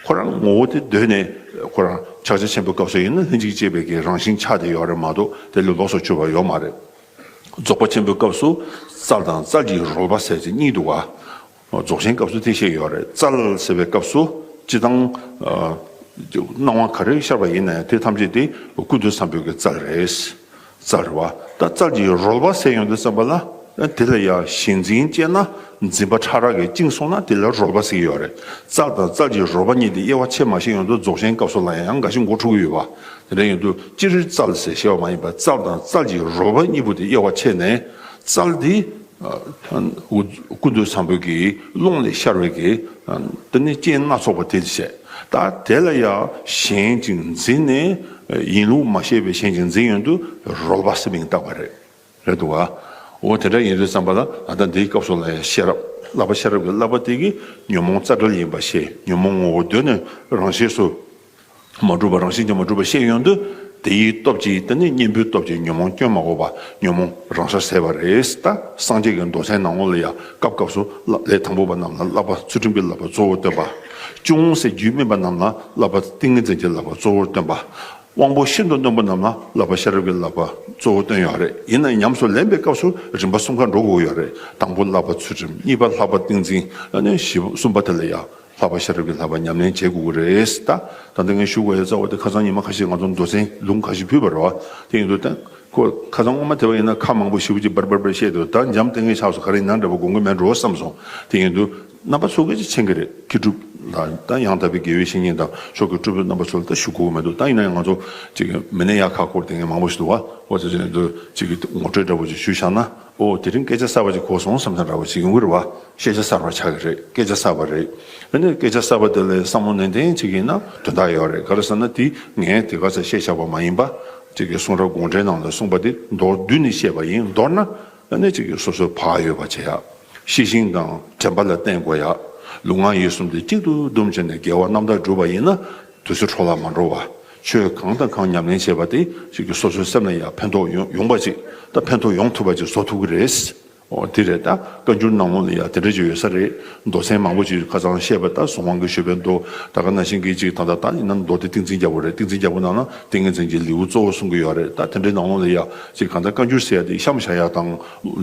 ཁོ་རང་ངོ་བོ་དེ་གདོད་ནས་ཁོ་རང་ཕྱག་རྒྱ་ཆེན་པོའི་སྐབས་སུ་ཡིན་ན་ལྷན་ཅིག་སྐྱེས་པའི་གི་རང་བཞིན་ཆགས་བསྡད་ཡོད་རེད་མ་གཏོགས་དེ་ལས་ལོགས་སུ་གྱུར་པ་ཡོད་མ་རེད། རྫོགས་པ་ཆེན་པོའི་སྐབས་སུ་རྩལ་དང་རྩལ་གྱི་རོལ་པ་ཟེར་ཅིག་གཉིས་འདུག་ག་རྫོགས་ཆེན་སྐབས་སུ་དེ་བཤད་ཡོད་རེད། རྩལ་ཟེར་བའི་སྐབས་སུ་སྤྱིར་བཏང་། ཨ། སྣང་བ་ག་རེ་ཤར་བ་ཡིན་ན་ཡང་དེ་ཐམས་ཅད་དེ་ཀུན་ཏུ་བཟང་པོའི་གི་རྩལ་རེད། རྩལ་རེད་བ། ད་རྩལ་གྱི་རོལ་པ་ཟེར་ཡོང་དུས་ཙམ་པ་ལ། དེ་ལ་ཡང་ཞེན་འཛིན་སྐྱེས་ན། འཛིན་པ་ཕྲ་རགས་ཀྱིས་བཅིངས་སོང་ན་དེ་ལ་རོལ་པ་ཟེར་གྱི་ཡོད་རེད། རྩལ་དང་རྩལ་གྱི་རོལ་པ་གཉིས་དེ་དབྱེ་བ་ཕྱེ་མ་ཤེས་ཡོང་དུས་རྫོགས་ཆེན་སྐབས་སུ་ལ་ཡང་འགའ་ཞིག་མགོ་འཁྲུག་གི་ཡོད་པ། དེ་འདྲ་ཡིན་དུས་སྤྱིར་རྩལ་ཟེར་བཤད་པ་མ་ཡིན་པར་རྩལ་དང་རྩལ་གྱི་རོལ་པ་གཉིས་པོ་དེ་དབྱེ་བ་ཕྱེ་ནས། རྩལ་དེ་ཀུན་ཏུ་བཟང་པོའི་གི་ཀློང་ལས་ཤར་བའི་གི་དེ་ནི་རྐྱེན་སྣ་ཚོགས་པ་དེ་བཤད། ད་དེ་ལ་ཡང་ཞེན་ཅིང་འཛིན་ནས་ཡིན་ལུགས་མ་ཤེས་པའི་ཞེན་ཅིང་འཛིན་ཡོང་དུས་རོལ་པ་ཟེར་མིང་བཏགས་པ་རེད། རེད་འདུག་ག་འོ་དེ་འདྲ་ཡིན་དུས་ཙམ་པ་ལ་ད་ལྟ་འདིའི་སྐབས་སུ་ལ་ཡང་ཤེས་རབ། བསླབ་པ་ཤེས་རབ་ཀྱི་བསླབ་པ་དེ་གིས་ཉོན་མོངས་རྩ་བྲལ་ཡིན་པ་ཤེས། ཉོན་མོངས་ངོ་བོ་གདོད་ནས་རང་ཤེས་སུ་མ་གྲུབ་པ། རང་བཞིན་གྱིས་མ་གྲུབ་པ་ཤེས་ཡོང་དུས་ དེའི་སྟོབས་ཀྱིས་དེ་ནི་གཉེན་པོའི་སྟོབས་ཀྱིས་ཉོན་མོངས་སྐྱོན་མ་གོས་པ་ཉོན་མོངས་རང་སར་ཟད་པ་རེད། ད་སངས་རྒྱས་ཀྱི་མདོ་ཚན་ནང་ལོགས་ལ་ཡང་སྐབས་སྐབས་སུ་ལ་ལས་དང་པོ་པ་རྣམས་ལ་བསླབ་པ་ཚུལ་ཁྲིམས་ཀྱི་བསླབ་པ་གཙོ་བོར་སྟོན་པ། ཅུང་ཟད་རྒྱུད་སྨིན་པ་རྣམས་ལ་བསླབ་པ་ཏིང་ངེ་འཛིན་གྱི་བསླབ་པ་གཙོ་བོར་སྟོན་པ། དབང་པོ་ཤིན་ཏུ་རྣོན་པོ་རྣམས་ལ་བསླབ་པ་ཤེས་རབ་ཀྱི་བསླབ་པ་གཙོ་བོར་སྟོན་ཡོད་རེད། ཡིན་ན་ཉམས་སུ་ལེན་པའི་སྐབས་སུ་རིམ་པ་གསུམ་ཀ་འགྲོ་དགོས་ཡོད་རེད། དང་པོ་བསླབ་པ་ཚུལ་ཁྲིམས། གཉིས་པ་བསླབ་པ་ཏིང་འཛིན། ཨ་ནི་བཞི་པ་གསུམ་པ་དེ་ལ་ཡང་བསླབ་པ་ཤེས་རབ་ཀྱི་བསླབ་པ་ཉམས་ལེན་བྱེད་དགོས་ཀྱི་རེད། ད་ད་ལྟ་ངས་ཞུ་དགོས་ཡ་རྩ་བ་དེ་ཁ་སང་ཉི་མ་ཁ་ཤས་ང་ཚོ་མདོ་ཚན་ལུང་ཁ་ཤས་ཕུལ་བ་རེད་བ། དེ་ཡིན་དུས་ད་ཁོ་ཁ་སང་སྔོན་མ་དེ་བ་ཡིན་ན་ཁ་མང་པོ་ཞེ་པོ་ཅིག་འབར་འབར་འབར་བཤད་འདུག་ད་འཇམ་ཐིང་ངེ་ཆགས་སོང་། ག་རེ་ཡིན་ན་འདྲ་པོ་དགོངས་ཀྱི་མེད་འགྲོ་བསམ་སོང་། དེ་ཡིན་དུས་རྣམ་པ་ཚོ་སྐད་ཆ་མཁྱེན་གྱི་རེད། མཁས་གྲུབ་ལ་ད་ཡང་དག་པའི་དགེ་བའི་བཤེས་གཉེན་དང་ཕྱོགས་ཀྱི་སྤྲུལ་པའི་རྣམ་པ་ཚོ་ལ་ད་ཞུ་དགོས་ཀྱི་མི་འདུག་ད་ཡིན་ན་ཡང་ང་ཚོ་ཅིག་མི་སྣའི་ཡག་ཁ་སྐོར་དེ་ངས་མང་པོ་ཞིག་འདུག་བ། འོ་ཚོ་ཅིག་འདུག་ཅིག་ངོ་སྤྲོད་འདྲ་པོ་ཅིག་ཞུས་བཞག་ན། ཨོ་དེ་རིང་སྐད་ཆ་གསར་པ་ཅིག་གོ་སོང་བསམ་ས་འདྲ་པོ་ཅིག་ཡོང་གི་རེད་བ། ཤེས་བྱ་གསར་པ་ཆགས་ཀྱི་རེད། སྐད་ཆ་གསར་པ་རེད། ཨ་ནི་སྐད་ཆ་གསར་པ་དེ་ལ་བསམ་བློ་ནན་ཏན་བྱེད་ཀྱི་ཡིན་ན་དོན་དག་ཡོད་རེད། ག་རེ་ཟེར་ན་དེ་ངས་དེ་ག་ཚོད་བཤད་བཞག་པ་མ་ཡིན་པ། ཅིག་གི་གསུང་རབ་དགོངས་འགྲེལ་ནང་ལ་གསུངས་པ་དེ་མདོར་བསྡུས་ནས་བཤད་པ་ཡིན། མདོར་ན་ཨ་ནི་ཅིག་གི་སོ་སོའི་བག་ཡོད་པ་བྱེད་ཡག་ཤེས་བཞིན་དང་དྲན་པ་ལ་བརྟེན་དགོས་ཡག་ལུས་ངག་ཡིད་གསུམ་དེ་གཅིག་ཏུ་བསྡོམས་བྱས་ནས་དགེ་བ་རྣམ་དག་བསྒྲུབས་པ་ཡིན་ན། དུས་ཚོད་འཕྲོ་བརླག་མ་འགྲོ་བ། ཆོས་གང་དང་གང་ཉམས་ལེན་བྱས་པ་དེ་ཅིག་གི་སོ་སོའི་སེམས་ལ་ཡང་ཕན་ཐོགས་ཡོང་ཡོང་པ་ཅིག་ད་ཕན་ཐོགས་ཡོང་ཐུབ་པ་ཅིག་བཟོ་ཐུབ་ཀྱི་རེད། འོ་དེ་རེད། ད་བཀའ་འགྱུར་ནང་ལོགས་ལ་ཡང་དེ་འདྲ་ཅིག་ཡོད་ས་རེད། མདོ་ཚན་མང་པོ་ཅིག་ཁ་སང་བཤད་པ་ད་གཟུངས་དབང་གིས་ཞུས་པའི་མདོ། ད་ག་ནང་བཞིན་གྱི་ཅིག་ད་ལྟ་ད་ཡིན་ན་མདོ་དེ་ཏིང་འཛིན་རྒྱལ་པོ་རེད། ཏིང་འཛིན་རྒྱལ་པོ་ནང་ན་ཏིང་ངེ་འཛིན་གྱི་ལེའུ་གཙོ་བོ་གསུང་གི་ཡོད་རེད། ད་དེ་འདྲའི་ནང་ལོགས་ལ་ཡང་ཅིག་གང་ལྟར་བཀའ་འགྱུར་ཟེར་ཡ་དེ་གཤམ་བཞག་ཡ་དང་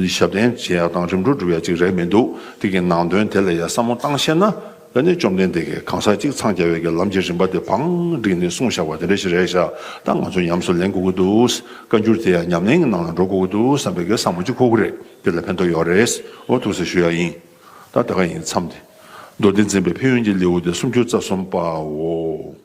ཞབས་བརྟན་བྱེད་ཡ་དང་རིམ་གྲོ་སྒྲུབ་ཡ་ཅིག་རེད་མི་འདུག་དེ་གི་ནང་དོན་དེ་ལ་ཡང་བསམ་བློ་བཏང་ཤེས་ན། ཨ་ནི་བཅོམ་ལྡན་འདས་ཀྱིས་གང་ཟག་གཅིག་འཚང་རྒྱ་བའི་གི་ལམ་གྱི་རིམ་པ་དེ་བང་བསྒྲིགས་ནས་གསུངས་བཞག་པ་དེ་འདྲ་ཞིག་རེད་ཤག་ད་ང་ཚོ་ཉམས་སུ་ལེན་དགོས་ཀྱི་འདུག་བཀའ་འགྱུར་དེ་ཡང་ཉམས་ལེན་གྱི་ནང་ལ་འགྲོ་དགོས་ཀྱི་འདུག་བསམ་པའི་གི་བསམ་བློ་ཅིག་འཁོར་གྱི་རེད། དེ་ལ་ཕན་ཐོགས་ཡོད་རེད། འོ་ཐུགས་ས་ཞུ་ཡ་ཡིན། ད་ད་ག་ཡིན་མཚམས་དེ། མདོ་སྡེ་འཛིན་པའི་ཕན་ཡོན་གྱི་ལེའུ་སྟེ་སུམ་ཅུ་རྩ་གསུམ་པའོ།